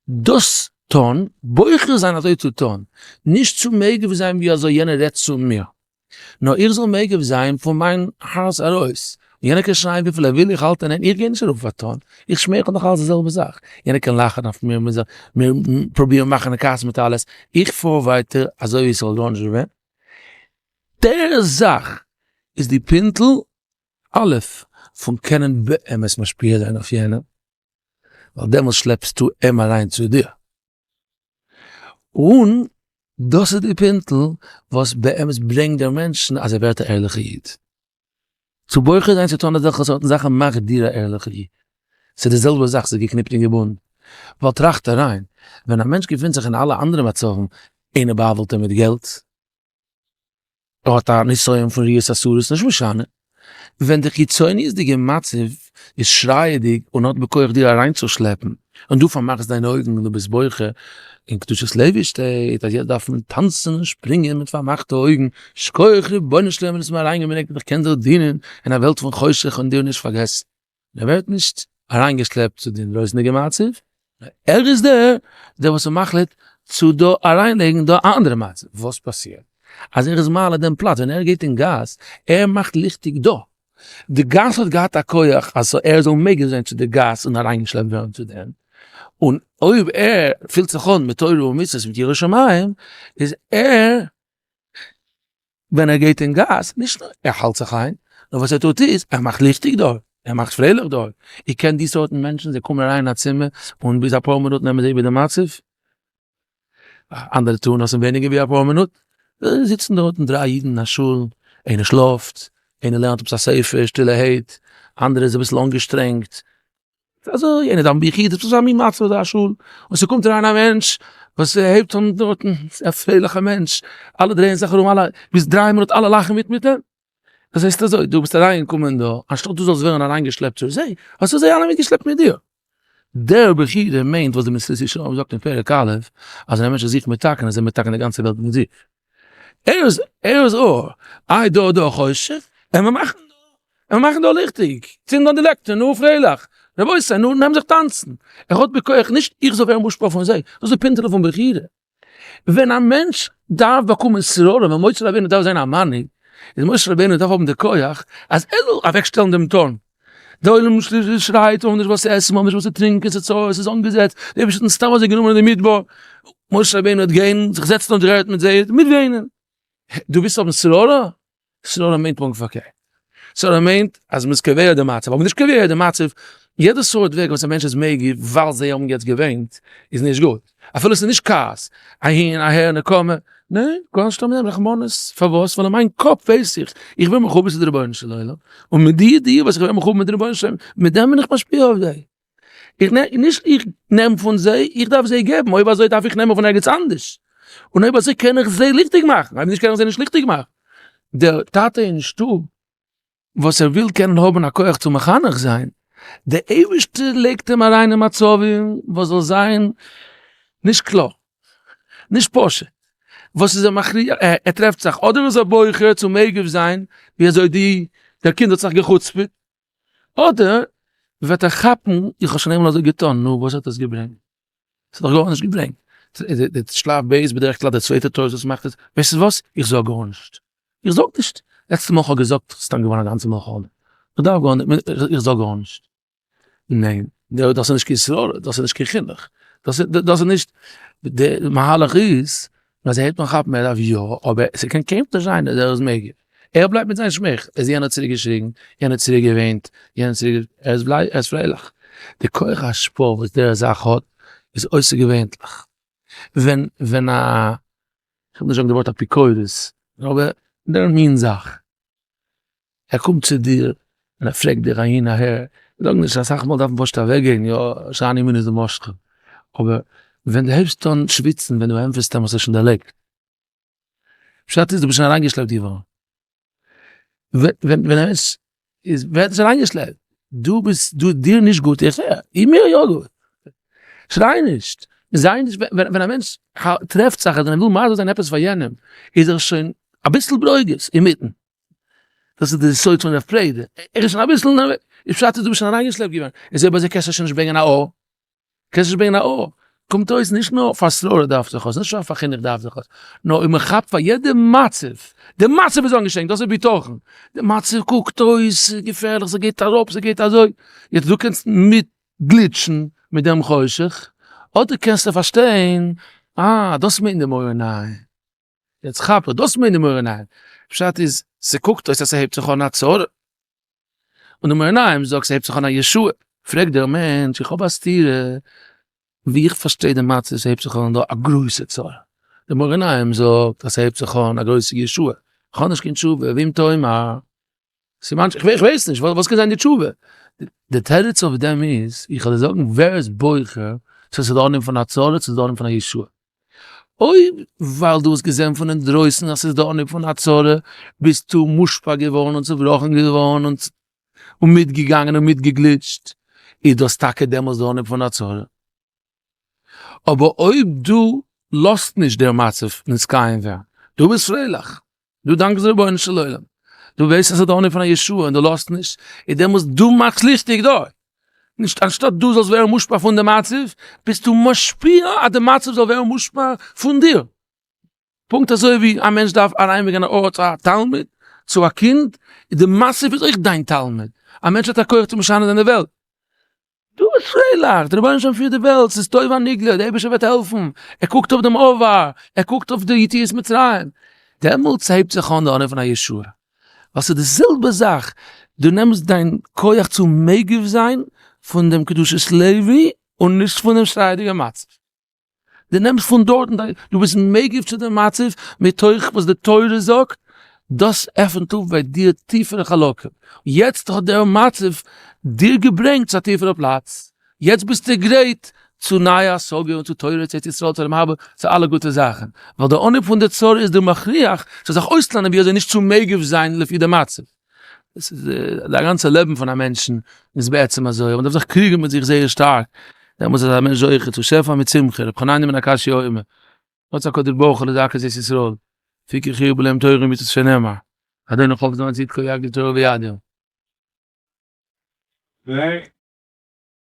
דאס טון, בוחר זיין אזוי צו טון, נישט צו מגיב זיין ווי אזוי יענער רעדט צו מיר, נאר איך זאל מגיב זיין פון מיין הארץ ארויס, און יענער קען שרייען וויפיל ער וויל, איך האלט אין איין, איך גיי נישט אראפ פאר טאן, איך שמייכל נאך אלץ די זעלבע זאך, יענער קען לאכן אויף מיר, מיר פרובירן מאכן א כעס מיט אלעס, איך פאר ווייטער אזוי ווי עס וואלט גארנישט געווען. דער זאך איז די פינטל, א', פון קענען באמת משפיע זיין אויף יענעם, ווייל דעמאלס שלעפסטו אים אריין צו דיר. און דאס איז די פינטל וואס באמת ברענגט דער מענטשן אז ער ווערט א ערליכע איד. צו בוחר זיין צו טון אזעלכע סארטן זאכן מאכט דיר א ערליכע איד. ס'איז די זעלבע זאך, ס'איז געקניפט און געבונדן. ווייל טראכט אריין, ווען א מענטש געפינט זיך אין אלע אנדערע מצבים, איינער בא'עוול'ט אים מיט געלט, ער האט א נסיון פון ראיות אסורות, נישט משנה. ווען די חיצוניות'דיגע מצב איז שרייעדיג און האט בכח דיר אריינצושלעפן, און דו פארמאכסט דיינע אויגן און דו ביסט בוחר, אין קדושת לוי שטייט אז יעצט דארף מען טאנצן און שפרינגען מיט פארמאכטע אויגן, שכוח רבונו של עולם האסט מיר אריינגעברענגט איך קען דיר דינען אין א וועלט פון חושך און דיר נישט פארגעסן. ער ווערט נישט אריינגעשלעפט צו די אינדרויסנדיגע מצב, נאר ער איז דער דער וואס איז מחליט צו דא אריינלייגן דא א אנדערע מצב. וואס פאסירט אז ער איז מעלה דעם פלאץ, ווען ער גייט אין גאס, ער מאכט ליכטיג דא. די גאס האט געהאט א כח אז ער זאל מגיב זיין צו די גאס און אריינגעשלעפט ווערן צו דעם, און אויב ער פילט זיך אן מיט תורה ומצוות מיט יראת שמים, איז ער ווען ער גייט אין גאס, נישט נאר ער האלט זיך איין, נאר וואס ער טוט איז, ער מאכט ליכטיג דארט, ער מאכט פרייליך דארט. איר קענט די סארטן מענטשן, זיי קומען אריין אין א צימער, און ביז אפאר מינוט נעמען זיי איבער די מצב. אנדערע טוען עס אין ווייניגער ווי אפאר מינוט. זיצן דארטן דריי אידן אין א שול, איינער שלאפט, איינער לערנט עפעס א ספר שטילערהייט, אנדערע איז אביסל אנגעשטרענגט, אזוי יענער דאווענט ביחידות, ס'איז א מין מצב אזא שול, און ס'קומט אריין א מענטש וואס הייבט אן דארטן, א פרייליכע מענטש, אלע דרייען זיך ארום, אלע, ביז דריי מינוט אלע לאכן מיט מיט אים, דאס הייסט אזוי, דו ביסט אריינגעקומען דא, אנשטאט דו זאלסט ווערן אריינגעשלעפט צו זיי, האסטו זיי אלע מיטגעשלעפט מיט דיר. דער בחירה מיינט וואס די מסילת ישרים זאגט אין פרק א', אז ווען א מענטש איז זיך מתקן איז ער מתקן די גאנצע וועלט מיט זיך. ער איז, ער איז אור, איי דא דא חושך, און מיר מאכן דא, און מיר מאכן דא ליכטיג, צינד אן די לעקטער, נו פרייליך, רבותי, נו נעם זיך טאנצן, ער האט בכח נישט איך זאל ווערן מושפע פון זיי, דאס איז די פינטעלע פון בחירה. ווען א מענטש דארף באקומען שררה, ווען משה רבינו דארף זיין א מנהיג, איז משה רבינו דארף האבן די כח אז ער זאל אוועקשטעלן דעם טאן, די עולם שרייט, מ'האט נישט וואס צו עסן, מ'האט נישט וואס צו טרינקען, ס'איז צרות, ס'איז אנגעזעצט, די אייבערשטער האט אונז סתם אזוי גענומען אין די מדבר, משה רבינו האט גיין זיך זעצן אויף דער ערד מיט זיי, מיטוויינען, דו ווילסט האבן שררה? שררה מיינט פונקט פארקערט. שררה מיינט אז מ'איז קובע די מצב, אבער נישט קובע די מצב, יעדע סארט וועג וואס א מענטש איז מגיב ווייל זיי האבן יעצט געוויינט איז נישט גוט. אפילו ס'איז נישט כעס, אהין אהער נקמה, ניין, גארנישט האבן רחמנות, פארוואס? ווייל אין מיין קאפ ווייס איך, איך בין מחובר צו די רבונו של עולם, און מיט די ידיעה וואס איך ווער מחובר מיט די רבונו של עולם, מיט דעם בין איך משפיע אויף זיי. איך נעם, נישט איך נעם פון זיי, איך דארף זיי געבן, אויב אזוי דארף איך נעמען פון ערגעץ אנדערש. און אויב אזוי קען איך זיי ליכטיג מאכן, אויב נישט קען איך זיי נישט ליכטיג מאכן. דער טאטע אין שטוב וואס ער וויל קענען האבן א כח צו מחנך זיין, דער אייבערשטער לייגט אים אריין אין מצבים וואס זאל זיין נישט קלאר, נישט פשוט, וואס איז ער מכריח, ער טרעפט זיך אדער איז ער בוחר צו מגיב זיין ווי אזוי די דער קינד האט זיך גע'חוצפה'ט, אדער וועט ער כאפן איך האב שוין איינמאל אזוי געטון, נו וואס האט עס געברענגט? ס'האט דאך גארנישט געברענגט. די שלב ב' איז בדרך כלל די צווייטע טעות וואס מאכט עס, ווייסט וואס? איך זאג גארנישט. איך זאג נישט. לעצטע מאל כ'האב געזאגט איז סתם געווארן א גאנצע מלחמה. איך דארף גארנישט, איך זאג גארנישט. ניין, דאס איז נישט קיין שררה, דאס איז נישט קיין חינוך. דאס איז נישט, די מהלך איז אז ער הייבט אן כאפן ער דארף יא, אבער ס'קען קיינמאל נישט זיין אז ער איז מגיב. ער בלייבט מיט זיין שמייכל, איז יענער צוריק געשריגן, יענער צוריק געוויינט, יענער צוריק, ער איז ער איז פרייליך. די כח ההשפעה וואס דער זאך האט איז אויסערגעווענליך. ווען ווען א, כ'וויל נישט זאגן די ווארט אפיקורס, אבער דער מין זאך, ער קומט צו דיר און ער פרעגט דיר אהין אהער, זאג נישט, אסאך מאל דארף מען פשוט אוועק גיין, יא, שיין ימין איז די משכון, אבער ווען דו הייבסט אן שוויצן ווען דו ענטפערסט אים האסטו שוין דערלייגט. פשט איז דו ביסט שוין אריינגעשלעפט געווארן. ווען א מענטש איז ווערט נישט אריינגעשלעפט, דו ביסט דו דיר נישט גוט איך הער, און מיר יא גוט. שריי נישט, זיי נישט, ווען א מענטש טרעפט זיך אז ער וויל מסביר זיין עפעס פאר יענעם, איז ער שוין אביסל ברוגז אינמיטן. דאס איז די יסוד פון רב פרידא, ער איז שוין אביסל נערוועז, פשט איז דו ביסט שוין אריינגעשלעפט געווארן, איז אויב אזוי קענסטו שוין נישט ברענגען א אור. קענסט נישט ברענגען א אור, קומט אויס נישט נאר פאר שררה דארף זיך אויס, נישט נאר פאר חינוך דארף זיך אויס, נאר אויב מען כאפט פאר יעדע מצב, די מצב איז אנגעשטרענגט, דאס איז בטחון, די מצב קוקט אויס געפערליך, ס'גייט אראפ, ס'גייט אזוי, יעצט דו קענסט מיט גליטשן מיט דעם חושך, אדער קענסטו פארשטיין, אה, דאס מיינט די מאור עיניים, יעצט כאפ איך, דאס מיינט די מאור עיניים, פשט איז, ס'קוקט אויס אז ס'הייבט זיך אן א צרה, און די מאור עיניים זאגט ס'הייבט זיך אן א ישועה, פרעגט דער מענטש איך האב א סתירה, ווי איך פארשטיי די מצב ס'הייבט זיך אן דא א גרויסע צרה, די מאור עיניים זאגט אז ס'הייבט זיך אן א גרויסע ישועה, איך האב נישט קיין תשובה, ואם תאמר, סימן ש, איך ווייס נישט, וואס קען זיין די תשובה? די תירוץ אויף דעם איז, איך וועל דיר זאגן ווער איז בוחר צו ס'איז די אנהייב פון א צרה צו ס'איז די אנהייב פון א ישועה. אויב ווייל דו האסט געזען פון אינדרויסן אז ס'איז די אנהייב פון א צרה, ביסטו מושפע געווארן און צובראכן געווארן און מיטגעגאנגען און מיטגעגליטשט, איז דאס טאקע דעמאלס די אנהייב פון א צרה. אבער אויב דו לאזט נישט דער מצב נתקיים ווערן, דו ביסט פרייליך, דו דאנקסט דעם רבונו של עולם, דו ווייסט אז ס'איז די אנהייב פון א ישועה און דו לאזט נישט, איז דעמאלס דו מאכסט ליכטיג דארט. נישט אנשטאט דו זאלסט ווערן מושפע פון די מצב, ביסטו משפיע אז די מצב זאל ווערן מושפע פון דיר. פונקט אזוי ווי א מענטש דארף אריינברענגען א אור צו א תלמיד, צו א קינד, איז די מצב איז אויך דיין תלמיד. א מענטש האט א כח צו משנה זיין די וועלט. דו ביסט פרייליך, דער רבונו של עולם פירט די וועלט, ס'איז טוב הנגלה, דער אייבערשטער וועט העלפן, ער קוקט אויף דעם עבר, ער קוקט אויף די יציאת מצרים, דעמאלטס הייבט זיך אן די אנהייב פון א ישועה, ווייל ס'איז די זעלבע זאך, דו נעמסט דיין כח צו מגיב זיין פון דעם קדושת לוי און נישט פון דעם שרייעדיגע מצב. דו נעמסט פון דארטן, דו ביסט מגיב צו דעם מצב מתוך וואס די תורה זאגט, דאס עפנט אויף ביי דיר טיפערע חלקים, יעצט האט דער מצב דיר געברענגט צו א טיפערע פלאץ, יעצט ביסטו גרייט צו נייע השגה און צו תורה, צו ארץ ישראל, צו עולם הבא, צו אלע גוטע זאכן, ווייל דער אנהויב פון די צרה איז דיר מכריח צו זיך אויסלערנען ווי אזוי נישט צו מגיב זיין לפי די מצב. דאס איז די גאנצע לעבן פון א מענטשן איז בעצם אזוי, מען דארף זיך קריגן מיט זיך זייער שטארק, דעמאלטס איז א מענטש זוכה צו שפע מיט שמחה, רבי חנניה בן עקשיא אומר, רצה הקדוש ברוך הוא לזכות את ישראל, פיקח ירבה להם תורה ומצוות שנאמר, אדוני חפץ למען צדקו יגדיל תורה ויאדיר.